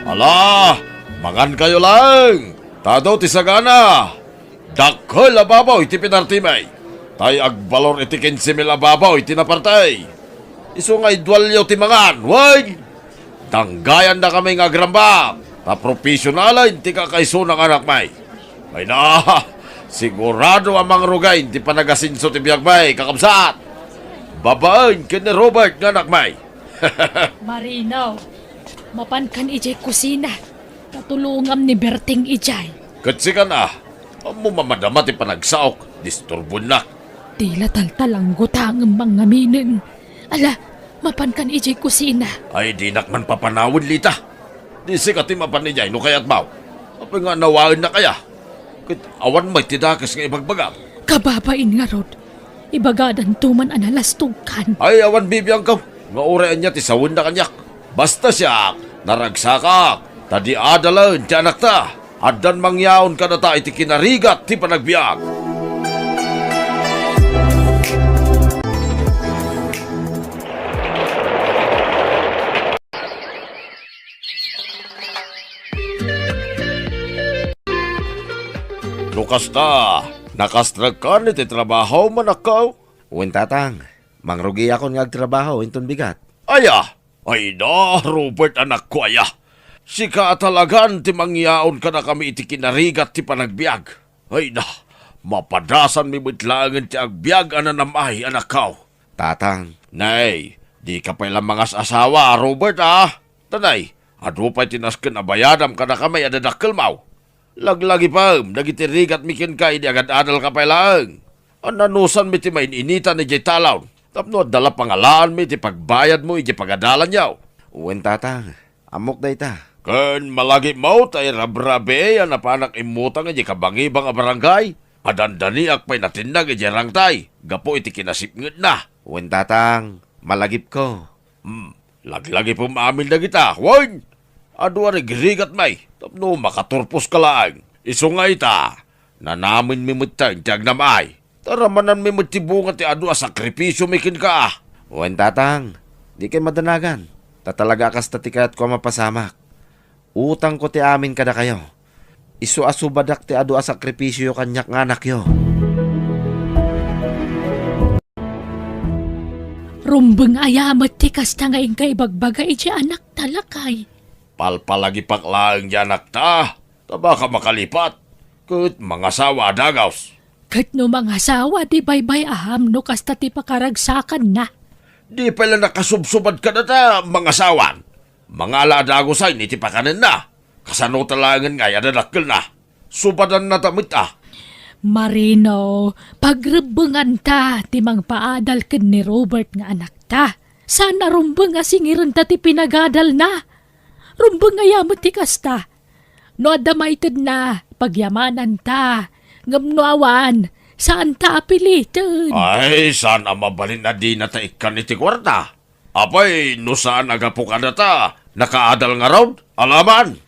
Ala, mangankayo laeng. Ta adu ti sagana. Dakkel a baboy ti pinartimi. Tay agbalor iti kinse mil a baboy ti naparti. Isu nga idualyo ti mangan, wen! Danggayannakami nga agrambak, ta profesionalen ti kakaisuna nga anakmi. Ay na, sigurado a mangrugay ti panagasenso ti biagmi, kakabsat. Babaen ken ni Robert nga anakmi. Marino, mapankan idiay kusina, ta tulongam ni Berting idiay. Ket sika na, ammo mamadama ti panagsaok, disturboennak. Ti la taltalanggo ta ngem mangngaminen. Ala, mapankan idiay kusina. Ay, dinak man papanawen, Lita. Di sika ti mapan idiay no kayatmo. Apay nga nawaennak aya? Ket awan met ti dakes nga ibagbagam. Kababain ngarud, ibagadanto man a nalastogkan. Ay, awan bibiangko, nga uray ania ti sawenna kaniak. Basta siak, naragsakak, ta di adalen ti anakta. Addan mangyaon kadata iti kinarigat ti panagbiag. No kasta, nakastregkan iti trabahom, anakko? Wen, tatang. Mangrugiakon nga agtrabaho inton bigat. Aya! Ay na, Robert, anakko aya. Sika a talagan ti mangyaon kadakami iti kinarigat ti panagbiag. Ay na, mapadasanmi met laengen ti agbiag a nanam-ay, anakko. Tatang. Nay, dika pay la mangas-asawa, Robert, a? Ta nay, adu pay ti nasken a bayadam kadakami a dadakkelmo. Laglagipem dagiti rigatmi kenka idi agad-adalka pay laeng. Ananusanmi ti main-initan idiay talon tapno adda la pangalaanmi iti pagbayadmo idiay pagadalanyo. Wen, tatang, ammok dayta. Ken malagipmo ta irabrabii a napanak immutang idiay kabangibang a barangay a dandaniak pay natinnag idiay rangtay gapu iti kinasipngetna. Wen, tatang, malagipko. Hmm, laglagipem amin dagita, wen! Adu a rigrigatmi tapno makaturposka laeng. Isu nga ita, nanamenmi metten ti agnam-ay. Ta ramananmi met ti bunga ti adu a sakripisiomi kenka. Wen, tatang, dikay madanagan. Ta talaga a kasta ti kayatko a mapasamak. Utangko ti amin kadakayo. Isu a subadak ti adu a sakripisioyo kaniak nga anakyo. Rumbeng aya met ti kasta nga inka ibagbaga idiay anakta, lakay? Palpalagipak laeng diay anakta, ta baka makalipat, ket mangasawa a dagus. Ket no mangasawa, di baybay-am no kasta ti pakaragsakanna. Di pay la nakasubsubad kadata mangasawan. Mangala a dagusen iti pakanenna. Kasano ta laengen ngay a dadakkelna? Subadanna ta met a. Marino, pagrebbenganta ti mangpaadal ken ni Robert nga anakta. Saan a rumbeng a singirenta ti pinagadalna. Rumbeng aya met ti kasta. No adda maitedna, pagyamananta. Ngem no awan, saanta a piliten. Ay, saan a mabalin a dinata ikkan iti kuarta? Apay, no saan a gapu kadata, nakaadal ngarud? Alaman!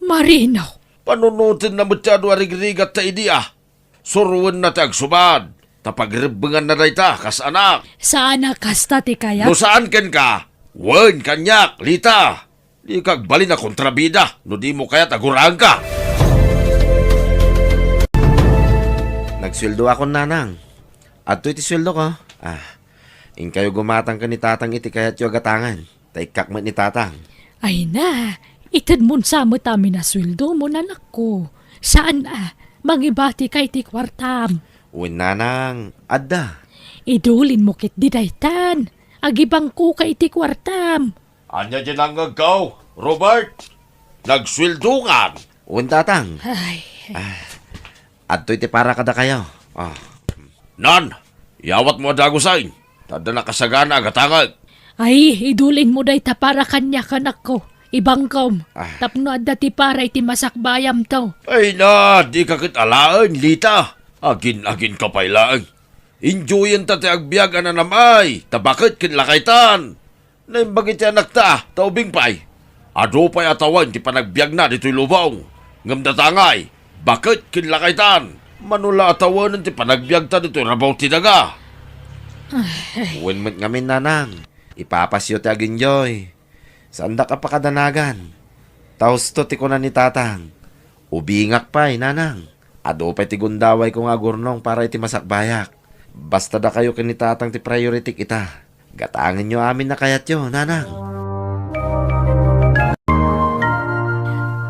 Marino! Panunotenna met ti adu a rigrigatta idi a. Suroenna ti agsubad, ta pagrebbenganna dayta kas anak. Saan a kasta ti kayat. No saan kenka, wen kaniak, Lita. Dika agbalin a kontrabida no dimo kayat a guraenka. Nagsueldoakon, nanang. Adtoy ti sueldoko. Ah, inkayo gumatang ken ni tatang iti kayatyo a gatangen. Ta ikkak met ni tatang. Ay na, itedmon sa met amin a sueldomon, anakko. Saan a, mangibatika iti kuartam. Wen, nanang, adda. Idulinmo ketdi daytan. Agibangkoka iti kuartam. Ania diay nangngegko, Robert? Nagsueldokan? Wen, tatang. Ay. Ah, adtoy ti para kadakayo. Ah. Nan, iyawatmo a dagusen, ta adda nakasagana a gatangek. Ay, idulinmo dayta para kaniak, anakko. Ibangkom. Ah. Tapno adda ti para iti masakbayamto. Ay na, dika ket alaen, Lita. Agin-aginka pay laeng. Enjoyenta ti agbiag a nanam-ay, ta baket ken lakaytan. Naimbag iti anakta, ta ubing pay. Adu pay a tawen ti panagbiagna ditoy lubong. Ngem data ngay, baket ken lakaytan. Mano la a tawenen ti panagbiagta ditoy rabaw ti daga. Ay. Wen met ngamin, nanang, ipapasyo ti agenjoy. Saandak a pakadanagan. Ta husto ti kuna ni tatang. Ubingak pay, nanang. Adu pay ti gundawayko nga agurnong para iti masakbayak. Basta dakayo ken ni tatang ti priority-k ita. Gatangenyo amin a kayatyo, nanang.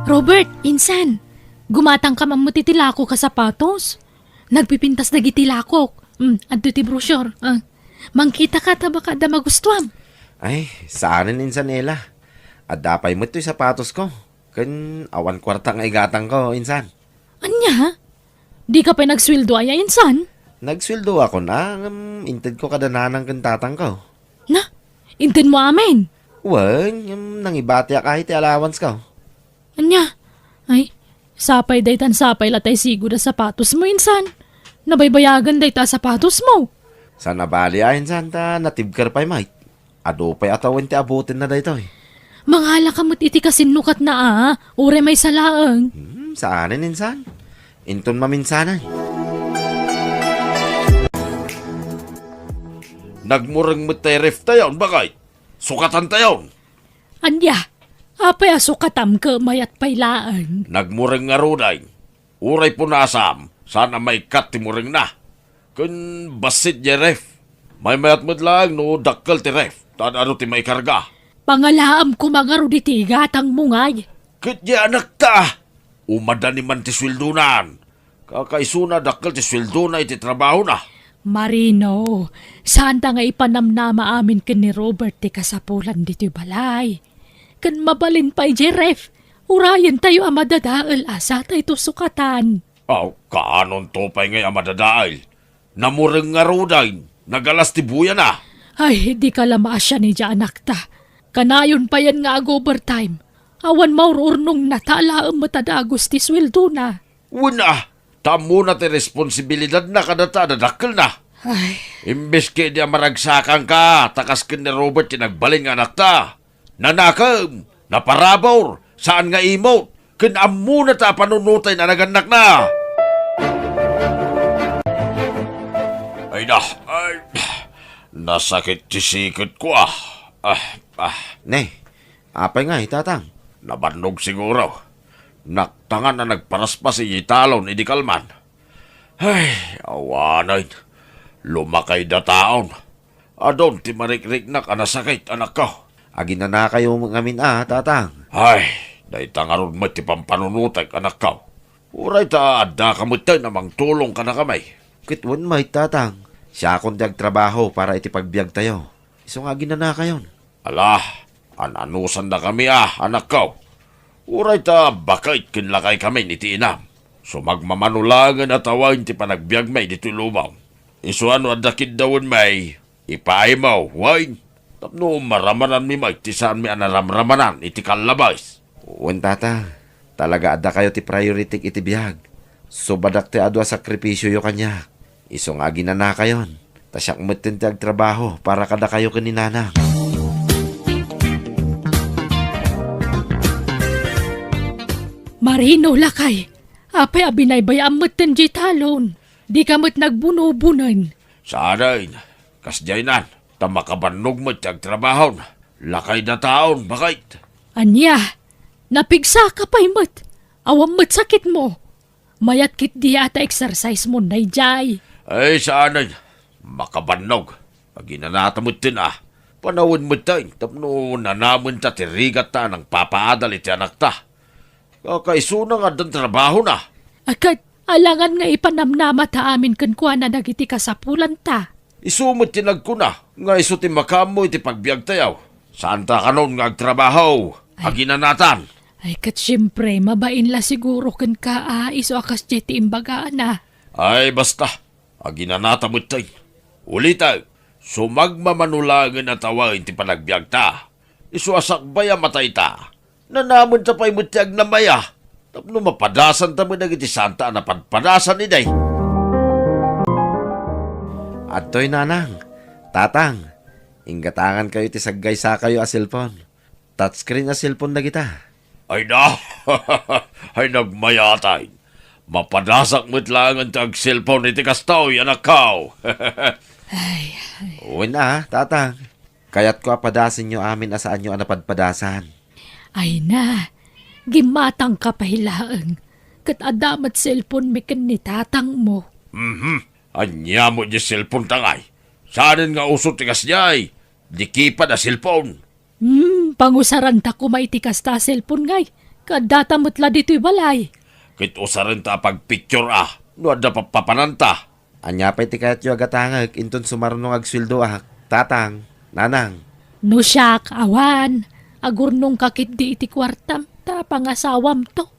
Robert, insan, gumatangka man met iti lakok a sapatos. Nagpipintas dagiti lakok. Mm, adto ti brochure. Ah, mangkitaka ta baka adda magustuam. Ay, saanen insan, Ella. Adda pay met toy sapatosko. Ken awan kuarta nga igatangko, insan. Ania? Dika pay nagsueldo aya, insan? Nagsueldoakon a, ngem intedko kada nanang ken tatangko. Na? Intedmo amin? Wen, ngem nangibatiak a iti allowancesko. Ania? Ay, sapay daytan sapay la tay sigud a sapatosmo, insan. Nabaybayagan dayta a sapatosmo. Saan a bali a, insan, ta natibker pay met. Adu pay a tawen ti abutenna daytoy. Mangalaka met iti kasinnukatna a, uray maysa laeng. Hmm, saanen insan. Inton maminsanan. Nagmureng met tay ref tayon, baket. Sukatantayon. Ania? Apay a sukatam ket mayat pay laeng? Nagmureng ngaruden. Uray punasam, saan a maikkat ti murengna. Ken bassit diay ref. Maymayat met laeng no dakkel ti ref, ta ad-adu ti maikarga. Pangalaam koma ngarud iti igatangmo ngay. Ket diay anakta, umadani man ti sueldonan. Kakaisuna dakkel ti sueldona iti trabahona. Marino, saanta nga ipanamnama amin ken ni Robert ti kasapulan ditoy balay. Ken mabalin pay diay ref, urayentayo a madadael a satayto sukatan. Aw, kaanonto pay ngay a madadael? Namureng ngaruden, nagalas ti buyana. Ay, dika la maasian idiay anakta. Kanayon payen nga ag-overtime. Awan maur-urnongna ta alaem met a dagus ti sueldona. Wen a, ta ammona ti responsibilidadna kadata a dadakkelna. Ay. Imbes ketdi a maragsakanka, ta kas ken ni Robert ti nagbalin nga anakta. Nanakem, naparabur, saan nga imot, ken ammona ta panunotay nga nagannakna. Ay na, ay, nasakit ti siketko, ah. Ah, ah. Ne, apay ngay, tatang? Nabannog siguro. Naktangan a nagparaspas idiay talon idi kalman. Ay, awanen. Lumakay dataon. Adun ti marikriknak a nasakit, anakko. Aginanakayo ngamin a, tatang. Ay, dayta ngarud met ti pampanunotek, anakko. Uray ta addaka metten a mangtulong kadakami. Ket wen met, tatang. Siakon ti agtrabaho para iti pagbiagtayo. Isu nga aginanakayon. Ala, an-anusandakami a, anakko. Uray ta baket ken lakaykamin iti inam. Sumagmamano laengen a tawen ti panagbiagmi ditoy lubong. Isu a no adda kiddawenmi, ipaaymo, wen? Tapno maramananmi met ti saanmi a naramramanan iti kallabes. Wen, tata, talaga addakayo ti priority-k iti biag. Subadak ti adu a sakripisioyo kaniak. Isu nga aginanakayon, ta siak metten ti agtrabaho para kadakayo ken ni nanang. Marino, lakay. Apay a binaybayaam metten diay talon? Dika met nagbunobunen. Saanen, kasdiaynan, ta makabannog met ti agtrabahon. Lakay dataon, baket. Ania? Napigsaka pay met. Awan met sakitmo. Mayat ketdi a ta exercise-mon daydiay. Ay, saanen. Makabannog. Aginanata metten a. Panawen metten tapno nanamenta ti rigatta a nangpapaadal iti anakta. Kakaisuna nga addan trabahona. A ket, alangan nga ipanamnamata amin kenkuana dagiti kasapulanta. Isu met ti nagkuna nga isu ti makaammo iti pagbiagtayo. Saanta kanon nga agtrabaho. Ay. Aginanatan. Ay, ket siempre, mabain la siguro kenka a isu a kasdiay ti imbagana. Ay, basta. Aginanata metten. Ulitek, Sumagmamano laengen a tawen ti panagbiagta. Isu a sakbay a matayta, nanamenta pay met ti agnamaya tapno mapadasanta met dagiti saanta a napadpadasan idi. Adtoy, nanang, tatang, inggatangankayo ti saggaysakayo a cellphone. Touchscreen a cellphone dagita. Ay na! Ay, nagmayat. Mapadasak met laengen ti agcellphone iti kastoy, anakko. Ay, ay. Wen a, tatang. Kayatko a padasenyo amin a saanyo a napadpadasan. Ay na, gimmatangka pay laeng. Ket adda met cellphone mi ken ni tatangmo. Mhm. Ania met diay cellphone ta ngay? Saanen nga uso ti kasdiay? Di keypad a cellphone. Hmm, pangusaranta koma iti kasta a cellphone ngay. Kaddata met la ditoy balay. Ket usarenta a pagpicture a, no adda pappapananta. Ania pay ti kayatyo a gatangek inton sumaruno nga agsueldoak, tatang, nanang? No siak, awan. Agurnongka ketdi iti kuartam, ta pangasawamto.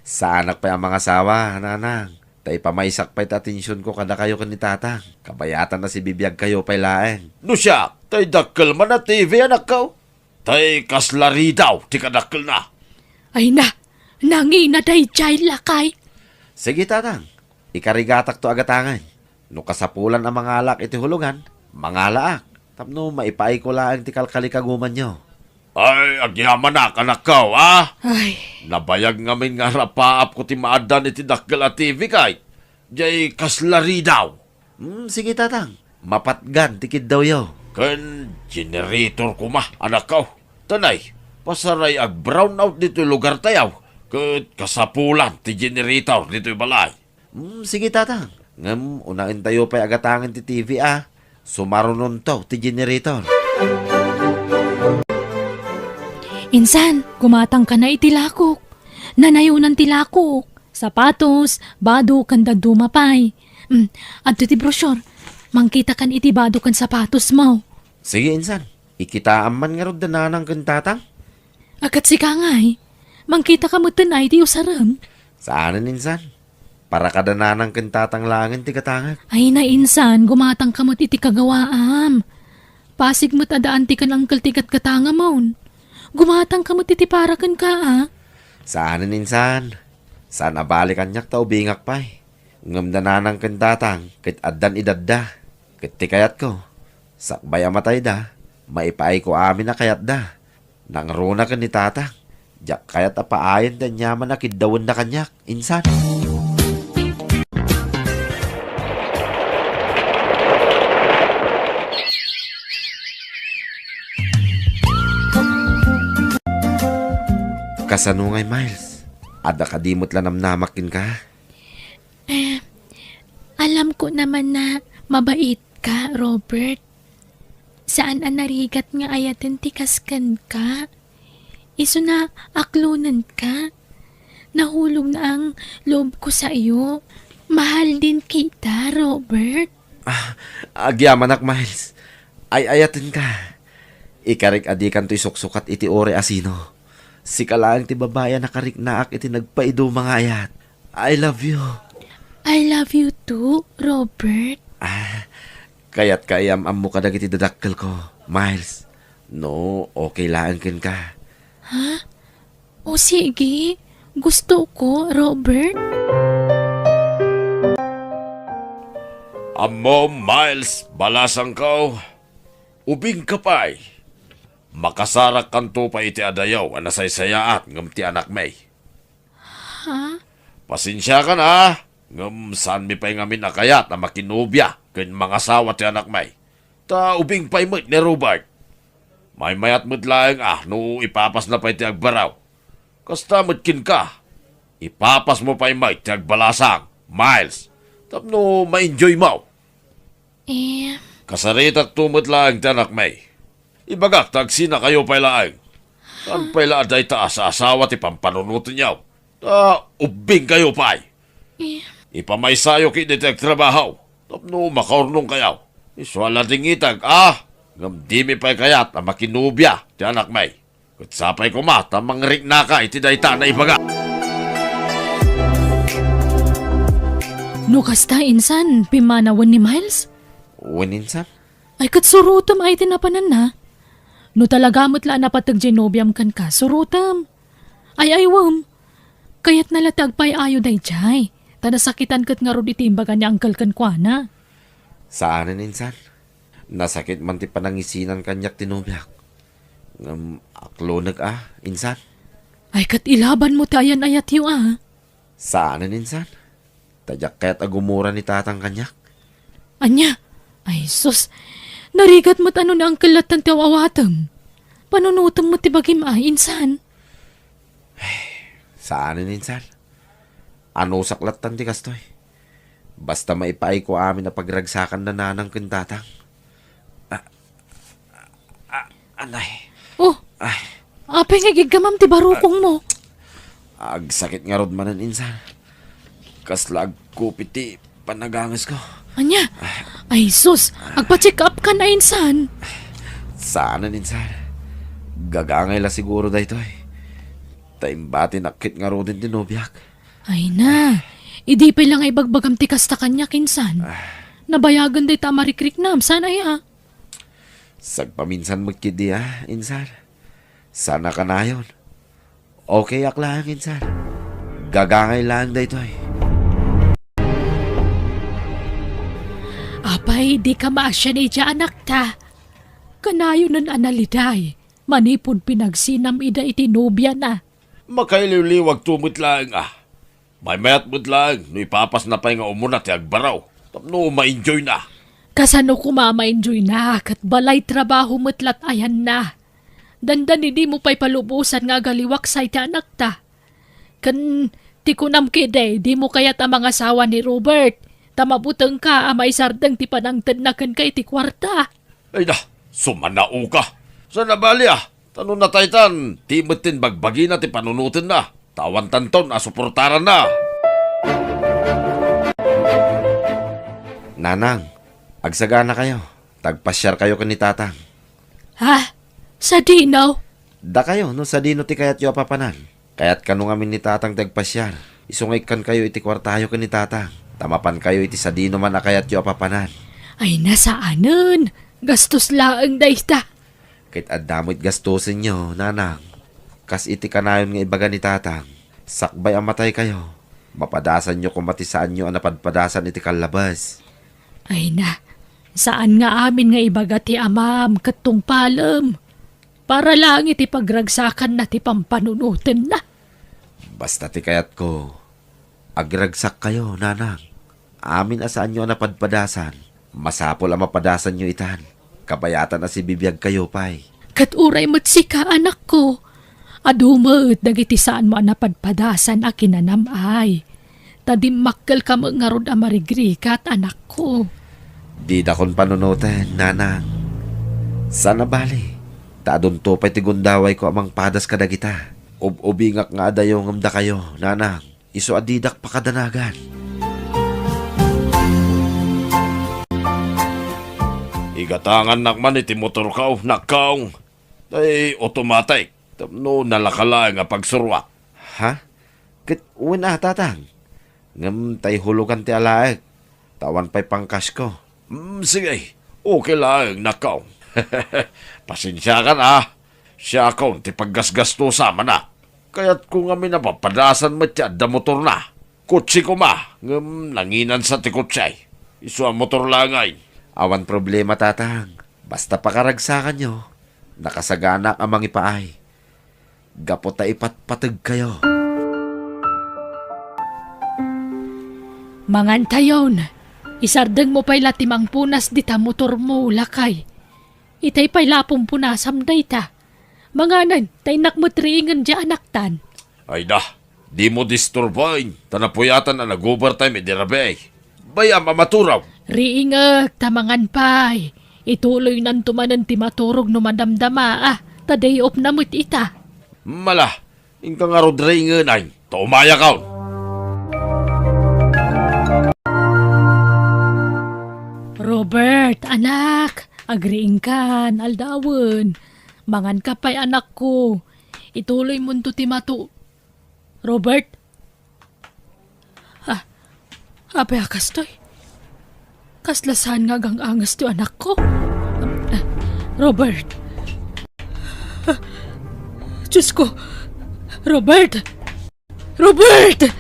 Saanak pay a mangasawa, nanang. Ta ipamaysak pay ti atensionko kadakayo ken ni tatang. Kabayatan a sibibiagkayo pay laeng. No siak, tay dakkel man a T V, anakko. Tay kasla ridaw ti kadakkelna. Ay na, nangina daydiay, lakay. Sige, tatang. Ikarigatakto a gatangen. No kasapulan a mangalaak iti hulongan, mangalaak. Tapno maipaayko laeng ti kalkalikagumanyo. Ay, agyamanak, anakko, a? Ay. Nabayag ngamin nga arapaapko ti maaddan iti dakkel a T V kay. Diay kasla ridaw. Hmm, sige, tatang. Mapatgan ti kiddawyo. Ken generator koma, anakko. Tanay, pasaray ag-brownout ditoy lugartayo. Ket kasapulan ti generator ditoy balay. Hmm, sige, tatang. Ngem unaentayo pay a gatangen ti T V, a. Sumarunonto ti generator. Insan, gumatangkana iti lakok. Nanayonan ti lakok. Sapatos, bado, ken dadduma pay. Hmm, adto ti brochure. Mangkitakan iti bado ken sapatosmo. Sige, insan. Ikitaam man ngarud da nanang ken tatang? A, ket sika ngay, mangkitaka metten a iti usarem? Saanen, insan. Para kada nanang ken tatang laengen ti gatangek. Ay na, insan, gumatangka met iti kagawaam. Pasig met a daan ti ken angkel ti gatgatangamon. Gumatangka met iti para kenka, a. Saanen, insan. Saan a bale kaniak ta ubingak pay. Ngem da nanang ken tatang ket addan edadda. Ket ti kayatko, sakbay a matayda, maipaayko amin a kayatda. Nangruna ken ni tatang, diak kayat a paayen ti aniaman a kiddawenda kaniak, insan. Kasano ngay, Miles? Adda kadi met la namnamak kenka? Eh, alam ko naman na mabait ka, Robert. Saan a narigat nga ayaten ti kas kenka. Isu na aklonenka. Nahulog na ang loob ko sa'yo. Mahal din kita, Robert. Ah, agyamanak, Miles. Ay-ayatenka. Ikarik a dikanto isuksukat iti uray a sino. Sika laeng ti babai a nakariknaak iti nagpaiduma nga ayat. I love you. I love you too, Robert. Ah, kayatka a iyam-ammo kadagiti dadakkelko, Miles. No, okay laeng kenka. Ha? O sige, gusto ko, Robert. Ammom, Miles, balasangko. Ubingka pay. Makasarakkanto pay iti adayo a nasaysayaat ngem ti anakmi. Ha? Pasensiakan a, ngem saanmi pay ngamin a kayat a makinobia ken mangasawa ti anakmi. Ta ubing pay met ni Robert. Maymayat met laeng a no ipapasna pay ti agbaraw. Kasta met kenka, ipapasmo pay met ti agbalasang, Miles, tapno ma-enjoymo. Eh. Kasaritakto met laeng ti anakmi. Ibagak ta agsinakayo pay laeng. Saan pay la a dayta a saasawa ti pampanunotenyo. Ta ubbingkayo pay. Eh. Ipamaysayo ketdi ti agtrabaho tapno makaurnongkayo. Isu a ladingitag a, ngem dimi pay kayat a makinobia ti anakmi. Ket sapay koma ta mangriknaka iti dayta a naibaga. No kasta, insan, pimmanawen ni Miles? Wen, insan. Ay, ket surotem ay ti napananna. No talaga met la a napateg diay nobiam kenka, surotem. Ay, aywem. Kayatna la ti agpay-ayo daydiay. Ta nasakitan ket ngarud iti imbaga ni Uncle kenkuana. Saanen, insan. Nasakit man ti panangisinan kaniak ti nobiak. Ngem akloneg a, insan. Ay, ket ilabanmo ti ayan-ayatyo a. Saanen, insan. Ta diak kayat a gumura ni tatang kaniak. Ania? Ay, sus. Narigat met a no ni Uncle lattan ti aw-awatem. Panunotem met ti bagim a, insan. Saanen, insan. Anusak lattan ti kastoy. Basta maipaayko amin a pagragsakan ni nanang ken tatang. Ah, ah, anay. Oh, Ay, apay nga igiggamam ti barukongmo? Agsakit ngarud manen, insan. Kasla agkupit ti panagangesko. Ania? Ay, sus, agpa-check up ka na, insan. Saanen, insan. Gagangay la siguro daytoy. Ta imbatinak ket ngaruden ti nobiak. Ay na, idi pay la nga ibagbagam ti kasta kaniak, insan. Nabayagen dayta a marikriknam, saan aya? Sagpaminsan met ketdi a, insan. Saan a kanayon. Okay ak laeng, insan. Gagangay laeng daytoy. Apay, dika maasian idiay anakta. Kanayonen a naliday, manipud pinagsinam ida iti nobiana. Makailiwliwagto met laeng a. Maymayat met laeng no ipapasna pay nga umuna ti agbaraw tapno ma-enjoyna. Kasano koma ma-enjoyna ket balay trabaho met lat ayanna. Dandani dimo pay palubosan nga agaliwaksa iti anakta. Ken ti kunam ketdi, dimo kayat a mangasawa ni Robert, ta mabutengka a maisardeng ti panangtedna kenka iti kuarta. Ay da, sumanaoka. Saan a bali a. Ta no nataytan, ti met ti bagbagina ti panunotenna, ta awantanton a suportaranna. Nanang, agsaganakayo, ta agpasiarkayo ken ni tatang. Ha? Sadino? Dakayo, no sadino ti kayatyo a papanan. Kayat kano ngamin ni tatang ti agpasiar. Isu nga ikkankayo iti kuartayo ken ni tatang, ta mapankayo iti sadino man a kayatyo a papanan. Ay, nasaanen. Gastos laeng dayta. Ket adda met gastosenyo, nanang. Kas iti kanayon nga ibaga ni tatang, sakbay a mataykayo, mapadasanyo koma ti saanyo a napadpadasan iti kallabes. Ay na, saan nga amin nga ibaga ti amam ket tungpalem. Para laeng iti pagragsakanna ti pampanunotenna. Basta ti kayatko, agragsakkayo, nanang. Amin a saanyo a napadpadasan, masapul a mapadasanyo itan. Kabayatan a sibibiagkayo pay. Ket uray met sika, anakko, adu met dagiti saanmo a napadpadasan a kinanam-ay. Ta dimmakkelka met ngarud a marigrigat, anakko. Didakon panunoten, nanang. Saan a bali, ta adunto pay ti gundawayko a mangpadas kadagita. Ub-ubingak nga adayongem dakayo, nanang. Isu a didak pakadanagan. Igatangannak man iti motorko, nakkaw. Tay automatic, tapno nalaka laeng a pagsuruak. Ha? Ket wen a, tatang. Ngem tay hulugan ti alaek. Ta awan pay pangkasko. Mm, sige. Okay laeng, nakkaw. Pasensiakan a. Siakon ti paggasgastosa, manak. Kayatko ngamin a papadasan met ti adda motorna. Kotse koma, ngem nanginansa ti kotse. Isu a motor laeng. Awan problema, tatang. Basta pakaragsakanyo, nakasaganak a mangipaay. Gapu ta ipatpategkayo. Mangantayon, isardengmo pay la ti mangpunas dita motormo, lakay. Itay pay la a pumpunasam dayta. Manganen, ta innak met riingen diay anaktan. Ay da, dimo disturboen, ta napuyatan a nag-overtime idi rabii. Bay-am a maturaw. Riingek, ta mangan pay. Ituloynanto manen ti maturog no madamdama, ah, ta day off na met ita. Mala, inka ngarud riingen ay, ta umayakon. Robert, anak, agriingkan, aldawen. Manganka pay, anakko. Ituloymonto ti matu-, Robert? Ah, apay a kastoy? Kasla saan nga agang-anges ti anakko? Robert. Diyos ko! Robert! Robert!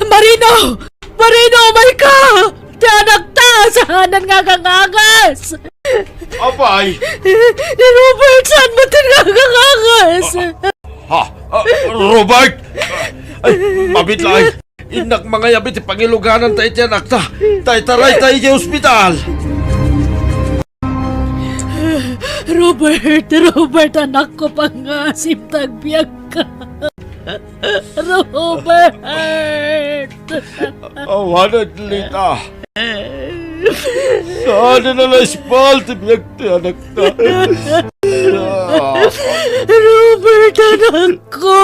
Marino! Marino, umay ka! Ti anakta, saanan nga agangagas! Apay! Ni Robert, saan met ti nga agangagas? Ha? Ah, Robert! Ay, mabit laeng. Innak mangayab iti pangilugananta iti anakta. Ta itarayta iti ospital. Robert, Robert, anakko, pangngaasim ta agbiagka. Robert! Awanen, Lita. Saan a naispal ti biag ti anakta. Robert, anakko!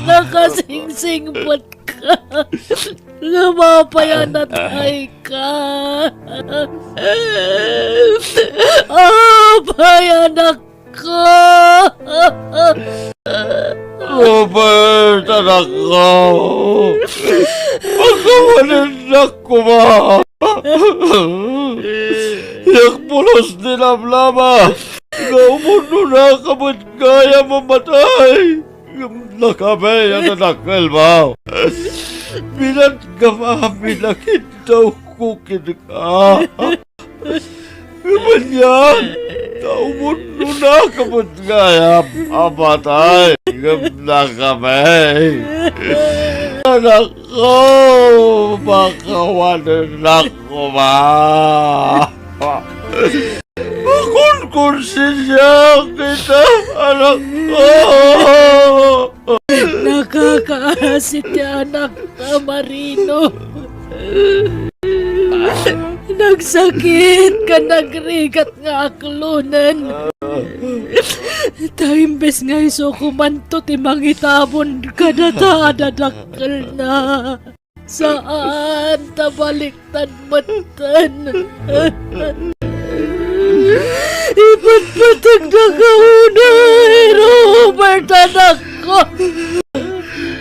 Nakasingsingpet ka. Nga mapay a natay ka. Apay, anakko! Robert, anakko! Pakawanennak koma! Diak pulos ti lamlama nga umurnonaka met gayam a matay. Ngem nakabay a nadakkelmo. Binatgam amin a kiddawko kenka. Ngem anian, ta umurnonaka met gayam a matay ngem nakabay. Anakko, pakawanennak koma. Makonkonsensiaak ita, anakko. Nakakaasi ti anakta, Marino. Nagsakit ken nagrigat nga aklonen. Ta imbes nga isu komanto ti mangitabon kadata a dadakkelna. Saan ta baliktad metten. Ipatpateg daka unay, Robert, anakko.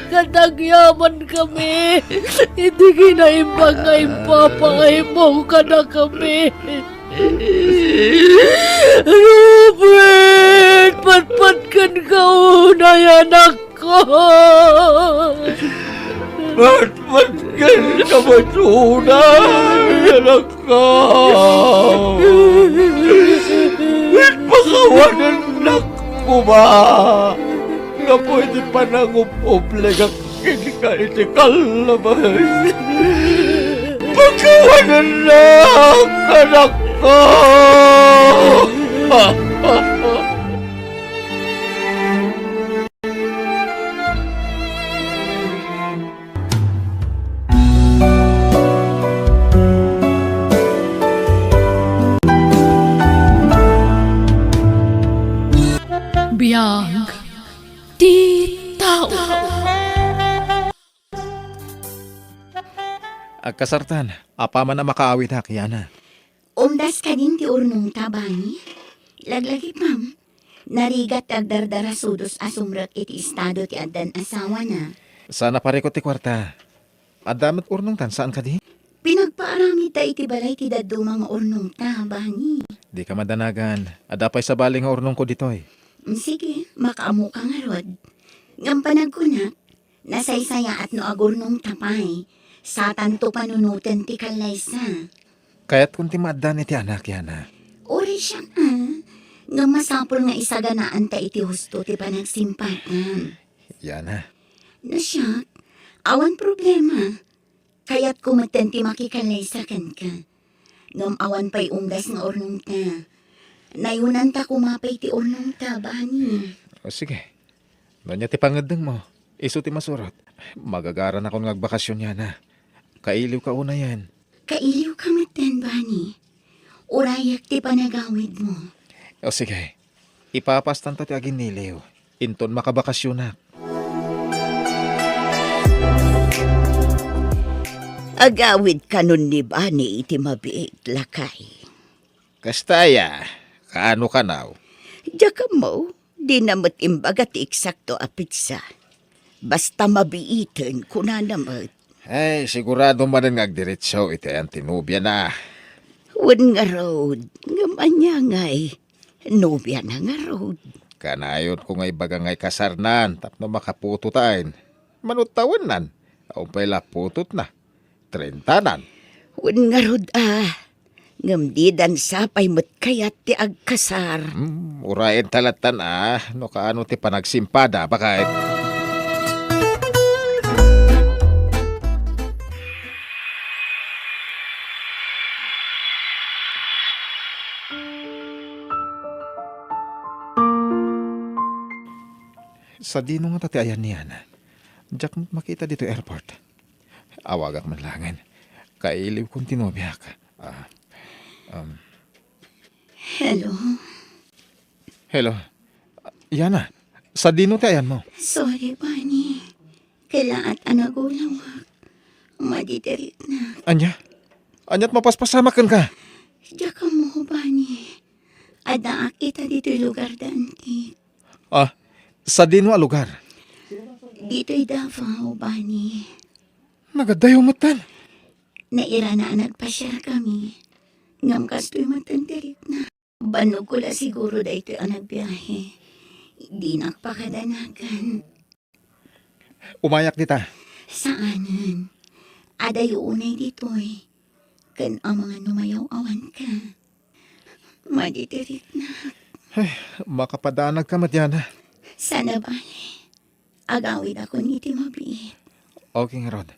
Ket agyamankami iti kinaimbag nga impapaaymo kadakami. Robert, patpatkenka unay, anakko. Patpatkenka met unay, anakko. Ket pakawanennak koma gapu iti panangub-obligak kenka iti kallabay. Pakawanennak, anakko! Biag ti tao. Agkasartan, apaman a makaawidak, Yana. Umdas kadin ti urnongta, Bani? Laglagipem, narigat ti agdardarasudos a sumrek iti estado ti addan asawana. Saan a parikut ti kuarta. Adda met urnongtan, saan kadi? Pinagpaaramidta iti balay ti dadduma nga urnongta, Bani. Dika madanagan. Adda pay sabali nga urnongko ditoy. Mm, sige, makaammoka ngarud. Ngem panagkunak, nasaysayaat no agurnongta pay. Satanto panunoten ti kallaysa. Kayatkon ti maaddan iti anak, Yana. Uray siak, a. Ngem masapul nga isaganaanta iti husto ti panagsimpatam. Yana. No siak, awan problema. Kayatko metten ti makikallaysa kenka. Ngem awan pay umdas nga urnongta. Nayunanta koma pay ti urnongta, Bani. O, sige. No ania ti pangeddengmo, isu ti masurot. Magagaranakon nga agbakasyon, Yana. Kailiwka unayen. Kailiwka metten, Bani. Urayek ti panagawidmo. O, sige. Ipapastanto ti aginniliw. Inton makabakasyonak. Agawid kanon ni Bani iti mabiit, lakay. Kasta aya, kaano kanaw? Diak ammo, dina met imbaga ti eksakto a petsa. Basta mabiiten, kunana met. Ay, sigurado manen nga agdiretso iti ayan ti nobiana. Wen ngarud, ngem ania ngay? Nobiana ngarud. Kanayonko nga ibaga nga ikasarnan tapno makaputotaen. Mano tawennan? Awan pay la putotna. Trentanan. Wen ngarud a. Ngem didan sapay met kayat ti agkasar. Hmm, urayen ta lattan a, no kaano ti panagsimpada, baket. Sadino ngata ti ayan ni Yana? Diak met makita ditoy airport. Awagak man laengen. Kailiwkon ti nobiak. Ah, um. Hello? Hello. Yana, sadino ti ayanmo? Sorry, Bani. Kalaat a nagulawak. Madi ti riknak. Ania? Ania't mapaspasamak kenka? Diak ammo, Bani. Addaak ita ditoy lugar da Antique. Ah, sadino a lugar? Ditoy Davao, Bani. Nagadayo metten. Nairana a nagpasiarkami. Ngem kastoy metten ti riknak. Bannogko la siguro daytoy a nagbiahe. Dinak pakadanagan. Umayak dita. Saanen. Adayo unay ditoy. Ken amangan no mayaw-awanka. Madi ti riknak. Ay, makapadanagka met, Yana. Sana bale. Agawidakon iti mabiit. Okay ngarud.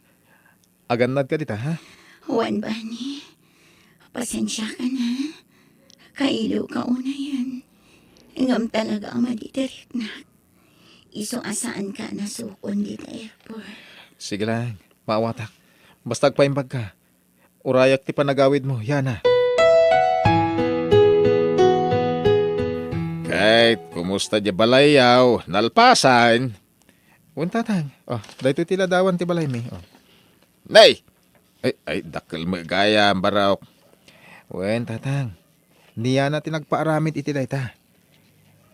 Agannadka dita, ha? Wen, Bani. Pasensiakan, ha? Kailiwka unayen. Ngem talaga a madi ti riknak. Isu a saanka a nasukon dita airport. Sige lang, maawatak. Basta agpaimbagka. Urayak ti panagawidmo, Yana. Kate, kumusta diay balayyo? Nalpasan? Wen, Tatang. Oh, daytoy ti ladawan ti balaymi. Oh. Nay! Ay, ay, dakkel met gayam, barok. Wen, Tatang. Ni Yana ti nagpaaramid iti dayta.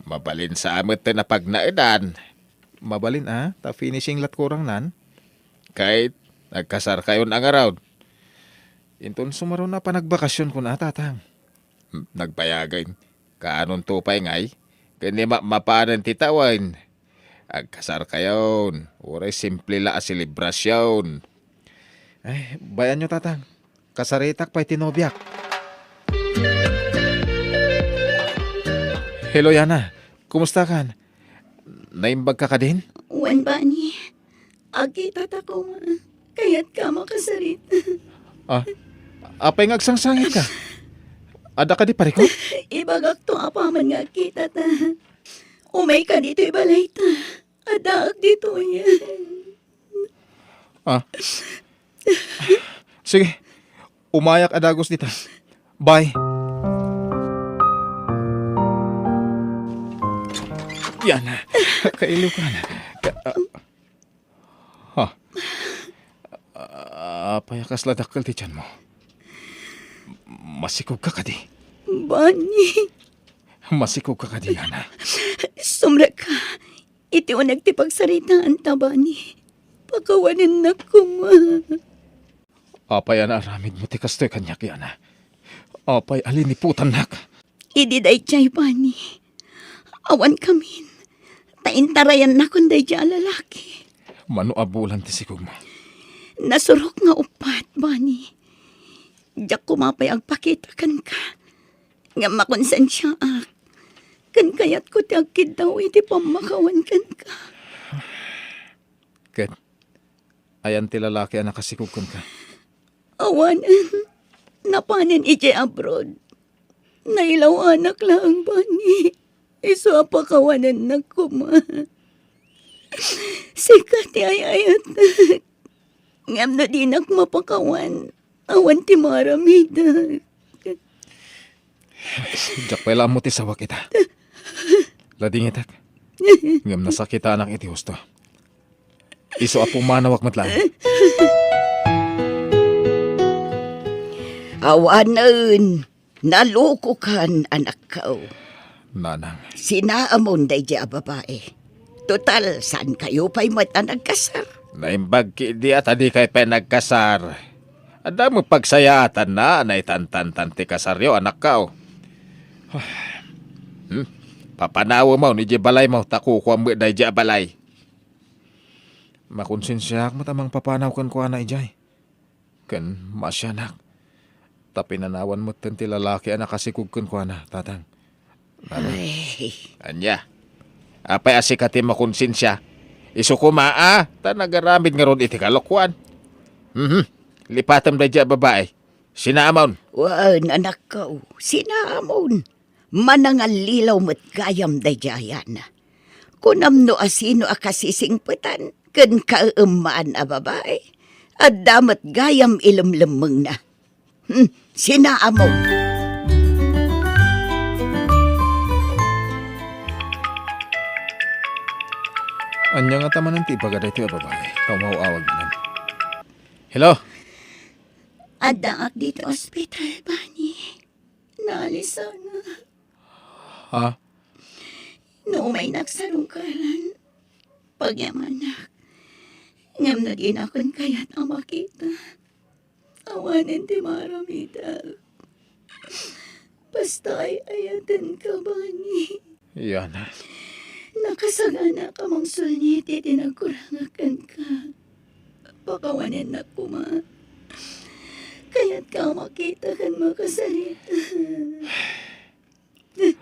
Mabalin sa met ti napagnaedan. Mabalin a, ta finishing lat kurangnan. Kate, nagkasarkayon a ngarud. Inton sumaruno a panagbakasionkon a, Tatang. Nagbayagen. Kaanonto pay ngay? Ken ni ma-, mapanen ti tawen. Agkasarkayon, uray simple la a selebrasion. Ay, bay-anyo, Tatang. Kasaritak pay ti nobiak. Hello, Yana. Kumustakan? Naimbagka kadin? Wen, Bani. Agkitata koma. Kayatka a makasarita. Ah, apay nga agsangsangitka? Adda kadi parikut? Ibagakto apaman nga agkitata. Umayka ditoy balayta. Addaak ditoyen. Ah. Sige. Umayak a dagus dita. Bye. Yana, kailiwkan. Ka-, ah. Ha? Ah, apay a kasla dakkel ti tianmo? Masikogka kadi? Bani. Masikogka kadi, Yana? Sumrekka. Iti uneg ti pagsaritaanta, Bani. Pakawanennak koma. Apay a naaramidmo ti kastoy kaniak, Yana? Apay a liniputannak? Idi daydiay, Bani. Awankamin. Ta intarayannakon daydiay a lalaki. Mano a bulan ti sikogmo? Nasurok nga uppat, Bani. Diak koma pay agpakita kenka. Ngem makonsensiaak. Ken kayatko ti agkiddaw iti pammakawan kenka. Ket ayan ti lalaki a nakasikog kenka? Awanen. Napanen idiay abroad. Nailaw anak laeng, Bani. Isu a pakawanennak koma. Sika ti ay-ayatek. Ngem no dinak mapakawan, awan ti maaramidak. Diak pay la ammo ti sawak ita. Ladingitek. Ngem nasakitanak iti husto. Isu a pumanawak met laeng. Awanen, nalukokan, anakko. Nanang. Sinaamon daydiay a babai. Total, saankayo pay met a nagkasar. Naimbag ketdi a ta dikay pay nagkasar. Adda met pagsayaatanna a naitantantan ti kasaryo, anakko. Hmm? Papanawemon idiay balaymo ta kukuam met daydiay a balay. Makonsensiaak met a mangpapanaw kenkuana idiay. Ken maasianak, ta pinanawan metten ti lalaki a nakasikog kenkuana, Tatang. Nanang. Ay. Ania? Apay a sika ti makonsensia? Isu koma a, ta nagaramid ngarud iti kalokuan. Mhm. Lipatem daydiay a babai. Sinaamon. Wen, anakko, sinaamon. Manangallilaw met gayam daydiay a yana. Kunam no asino a kasisingpetan ken kaeemmaan a babai. Adda met gayam ilemlemmengna. Hmm, sinaamon. Ania ngata manen ti ibaga daytoy a babai? Ta umaw-awag manen. Hello? Addaak ditoy ospital, Bani. Naalisan. Ha? No umaynak sarungkaran, pagyamanak. Ngem no dinakon kayat a makita, awanen ti maaramidek. Basta ay-ayatenka, Bani. Yana. Nakasaganaak a mangsulni iti nagkurangak kenka. Pakawanennak koma. Kayatka a makita ken makasarita.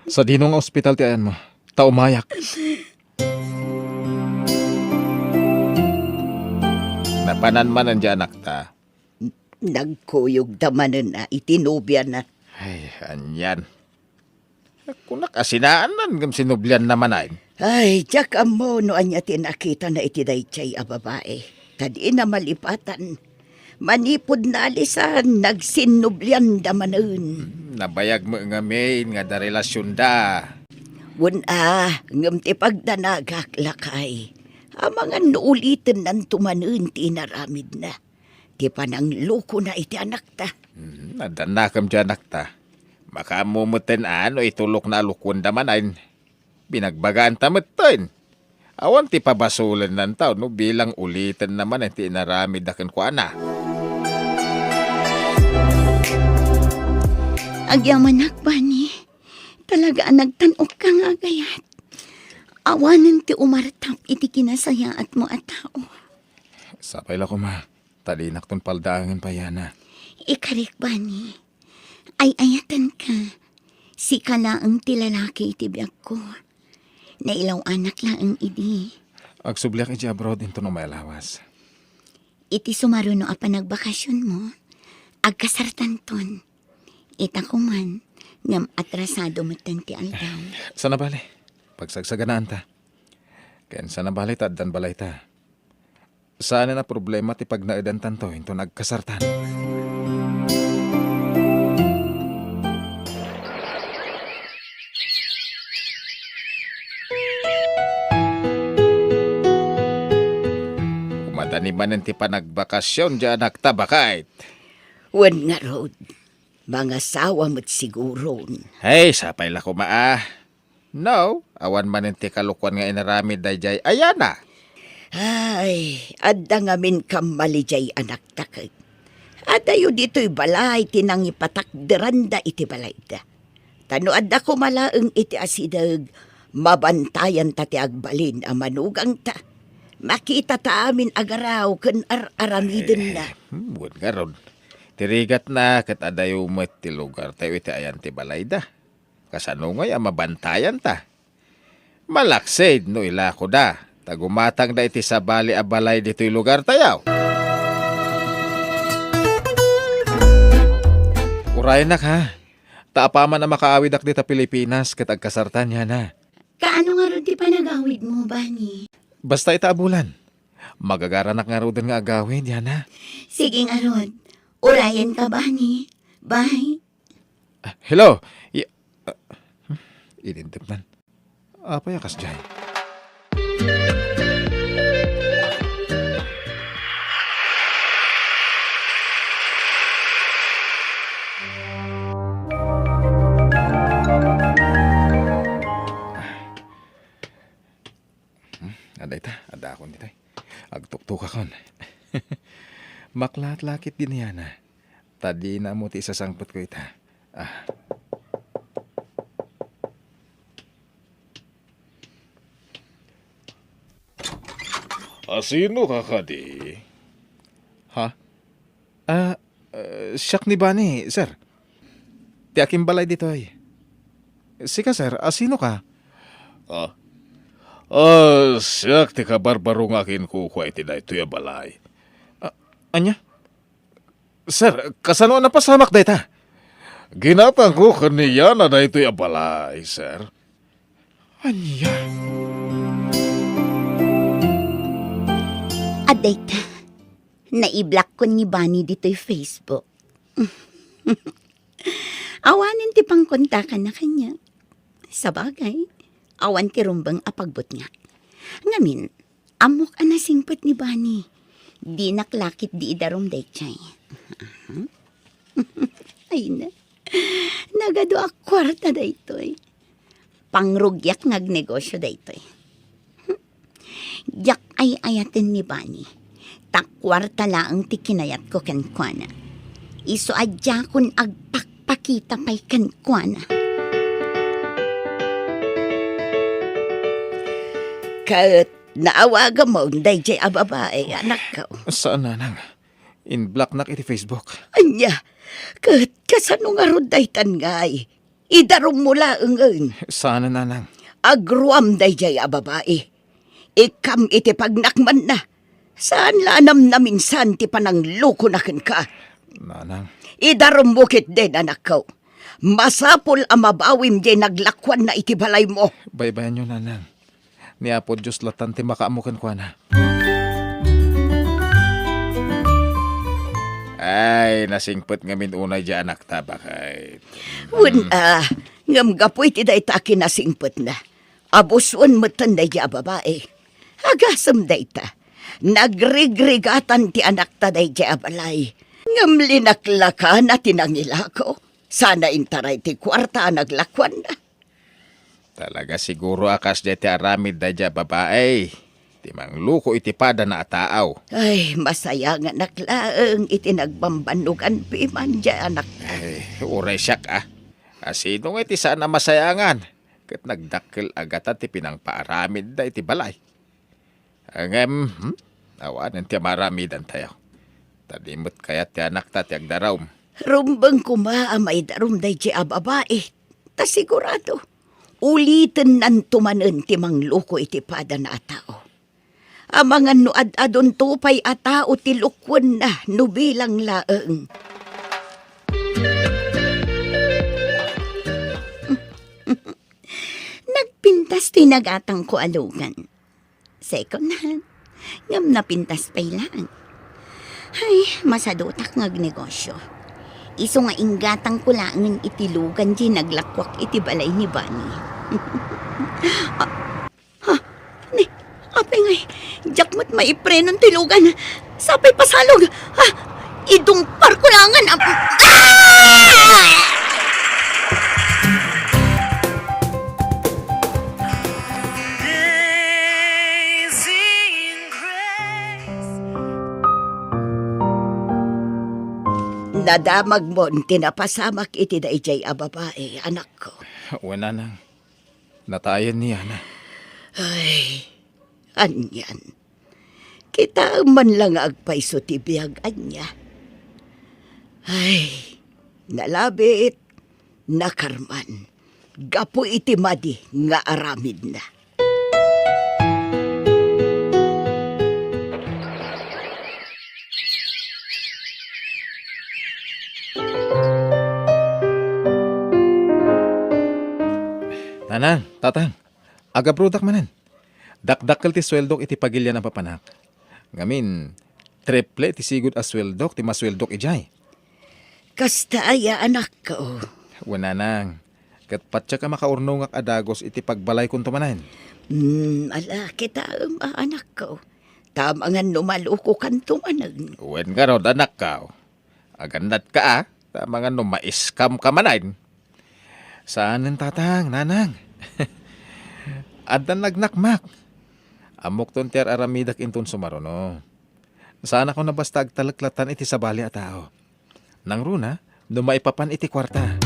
Sadino nga ospital ti ayanmo? Ta umayak. Napanan manen diay anakta. Nagkuyogda manen a iti nobiana. Ay, anian. Kunak a sinaanan ngem sinoblianna manen. Ay, diak ammo no ania ti nakitana iti daydiay a babai. Ta dina malipatan. Manipud naalisan, nagsinnoblianda manen. Hmm, nabayag met ngamin nga adda relasionda. Wen a, ngem ti pagdanagak, lakay, amangan no ulitennanto manen ti inaramidna. Ti pananglukona iti anakta. Hmm, addannakem ti anakta. Makaammo metten a no itulokna a lukuenda manen. Binagbagaanta metten. Awan ti pabasolennanta no bilang ulitenna manen ti inaramidda kenkuana. Agyamanak, Bani. Talaga a nagtan-okka nga agayat. Awanen ti umartap iti kinasayaatmo a tao. Sapay la koma. Ta dinakton paldaangen pay, Yana. Ikarik, Bani. Ay-ayatenka. Sika laeng ti lalaki iti biagko. Nailaw-anak laeng idi. Agsubliak iti abroad inton umay a lawas. Iti sumaruno a panagbakasionmo, agkasartanton. Ita koman, ngem atrasado metten ti aldaw. Saan a bale. Pagsagsaganaanta. Ken saan a bale ta addan balayta. Saanen a problema ti pagnaedantanto inton agkasartan. Umadani manen ti panagbakasion diay anakta, baket. Wen ngarud, mangasawa met siguron. Ay, sapay la koma a. No, awan manen ti kalokuan nga inaramid daydiay a yana. Ay, adda ngamin kammali diay anakta ket. Adayo ditoy balay ti nangipatakderanda iti balayda. Ta no adda koma laeng iti asideg, mabantayanta ti agbalin a manugangta. Makitata amin a garaw ken ar-aramidenna. Eh, hmm, wen ngarud. Ti rigatna ket adayo met ti lugartayo iti ayan ti balayda. Kasano ngay a mabantayanta? Malaksid no ilakoda, ta gumatangda iti sabali a balay ditoy lugartayo. Urayennak, ha? Ta apaman a makaawidak dita Pilipinas ket agkasartan, Yana. Kaano ngarud ti panagawidmo, Bani? Basta ita a bulan. Magagaranak ngaruden nga agawid, Yana. Sige ngarud. Urayenka, Bani. Bye. Ah, hello. Y-, ah, hmm, inintip man. Apay a kasdiay? Hmm, adda ita, adda akon ditoy. Agtuktokakon. Maklatlakit din, Yana. Ta dina ammo ti isasangpetko ita. Ah. A, sino ka kadi? Ha? Ah, eh, siak ni Bani, sir. Ti akimbalay ditoy. Sika, sir, a, sino ka? Ah, ah, siak ti kabarbaro nga akinkukua iti daytoy a balay. Ah, ania? Sir, kasano a napasamak dayta? Ginatangko ken ni Yana daytoy a balay, sir. Ania? Adda ita, naiblock ko ni Bani ditoy Facebook. Awanen ti pangkontakanna kaniak. Sabagay, awan ti rumbeng a pagbutngak. Ngamin, ammok a nasingpet ni Bani. Dinak la ketdi idarum daydiay. Ay na, nagadu a kuarta daytoy. Pangrugiak nga agnegosio daytoy. Diak ay-ayaten ni Bani, ta kuarta laeng ti kinayatko kenkuana. Isu a diakon agpakpakita pay kenkuana. Ket naawagamon daydiay a babai, anakko. Saan, nanang. Inblocknak iti Facebook. Ania? Ket kasano ngarud daytan ngay? Idarummo laengen. Saan, nanang. Agruam daydiay a babai. Ikkam iti pagnakmanna. Saan la a namnaminsan ti pananglukona kenka. Nanang. Idarummo ketdin, anakko. Masapul a mabawim diay naglakuanna iti balaymo. Baybayanyo, nanang. Ni Apo Dios latan ti makaammo kenkuana. Ay, nasingpet ngamin unay diay anakta, baket. Wen, a, ngem gapu iti dayta a kinasingpetna, abusuen metten daydiay a babai. Agasem dayta. Nagrigrigatan ti anakta daydiay a balay. Ngem linaklakana ti nangilako. Sana intaray ti kuarta a naglakuanna. Talaga siguro a kasdiay ti aramid daydiay a babai ti mangluko iti padana a tao. Ay, masayanganak laeng iti nagbambannogan piman diay anak. Ay, uray siak, a. A, sino nga iti saan a masayangan ket nagdakkel a gatan ti pinangpaaramidda iti balay? Ngem, hmm? Awanen ti maaramidantayo. Ta di met kayat ti anakta ti agdarum. Rumbeng koma a maidarum daydiay a babai. Ta sigurado, ulitennanto manen ti mangluko iti padana a tao. Amangan no ad-adunto pay a tao ti lukuenna no bilang laeng. Nagpintas ti nagatangko a lugan. Second hand. Ngem napintas pay laeng. Ay, masadutak nga agnegosyo. Isu nga inggatangko laengen iti lugan diay naglakuak iti balay ni Bani. Ah, ha? Ni, apay ngay, diak met maiprenon ti lugan. Sapay pasalog. Ah, idungparko laengen. Ah! Ah! Amazing Grace. Nadamagmon ti napasamak iti daydiay a babai, anakko. Wen, nanang. Natayen ni Yana. Ay, anian. Kitaem man la nga agpayso ti biag, ania. Ay, nalabit, nakarman, gapu iti madi nga aramidna. Nanang, tatang, agabrodak manen. Dakdakkel ti sueldok iti pagilian a papanak. Ngamin, triple ti sigud a sueldok ti masueldok idiay. Kasta aya, anakko? Wen, nanang. Ket patiek a makaurnongak a dagus iti pagbalaykonto manen. Hmm, ala, kitaem a, anakko. Ta amangan no malukokanto manen. Wen ngarud, anakko. Agannadka a, ta amangan no ma-scam ka manen. Saanen, tatang, nanang. Addan nagnakmak. Ammokton ti ar-aramidak inton sumaruno. Saanakon a basta agtalek latan iti sabali a tao. Nangruna, no maipapan iti kuarta.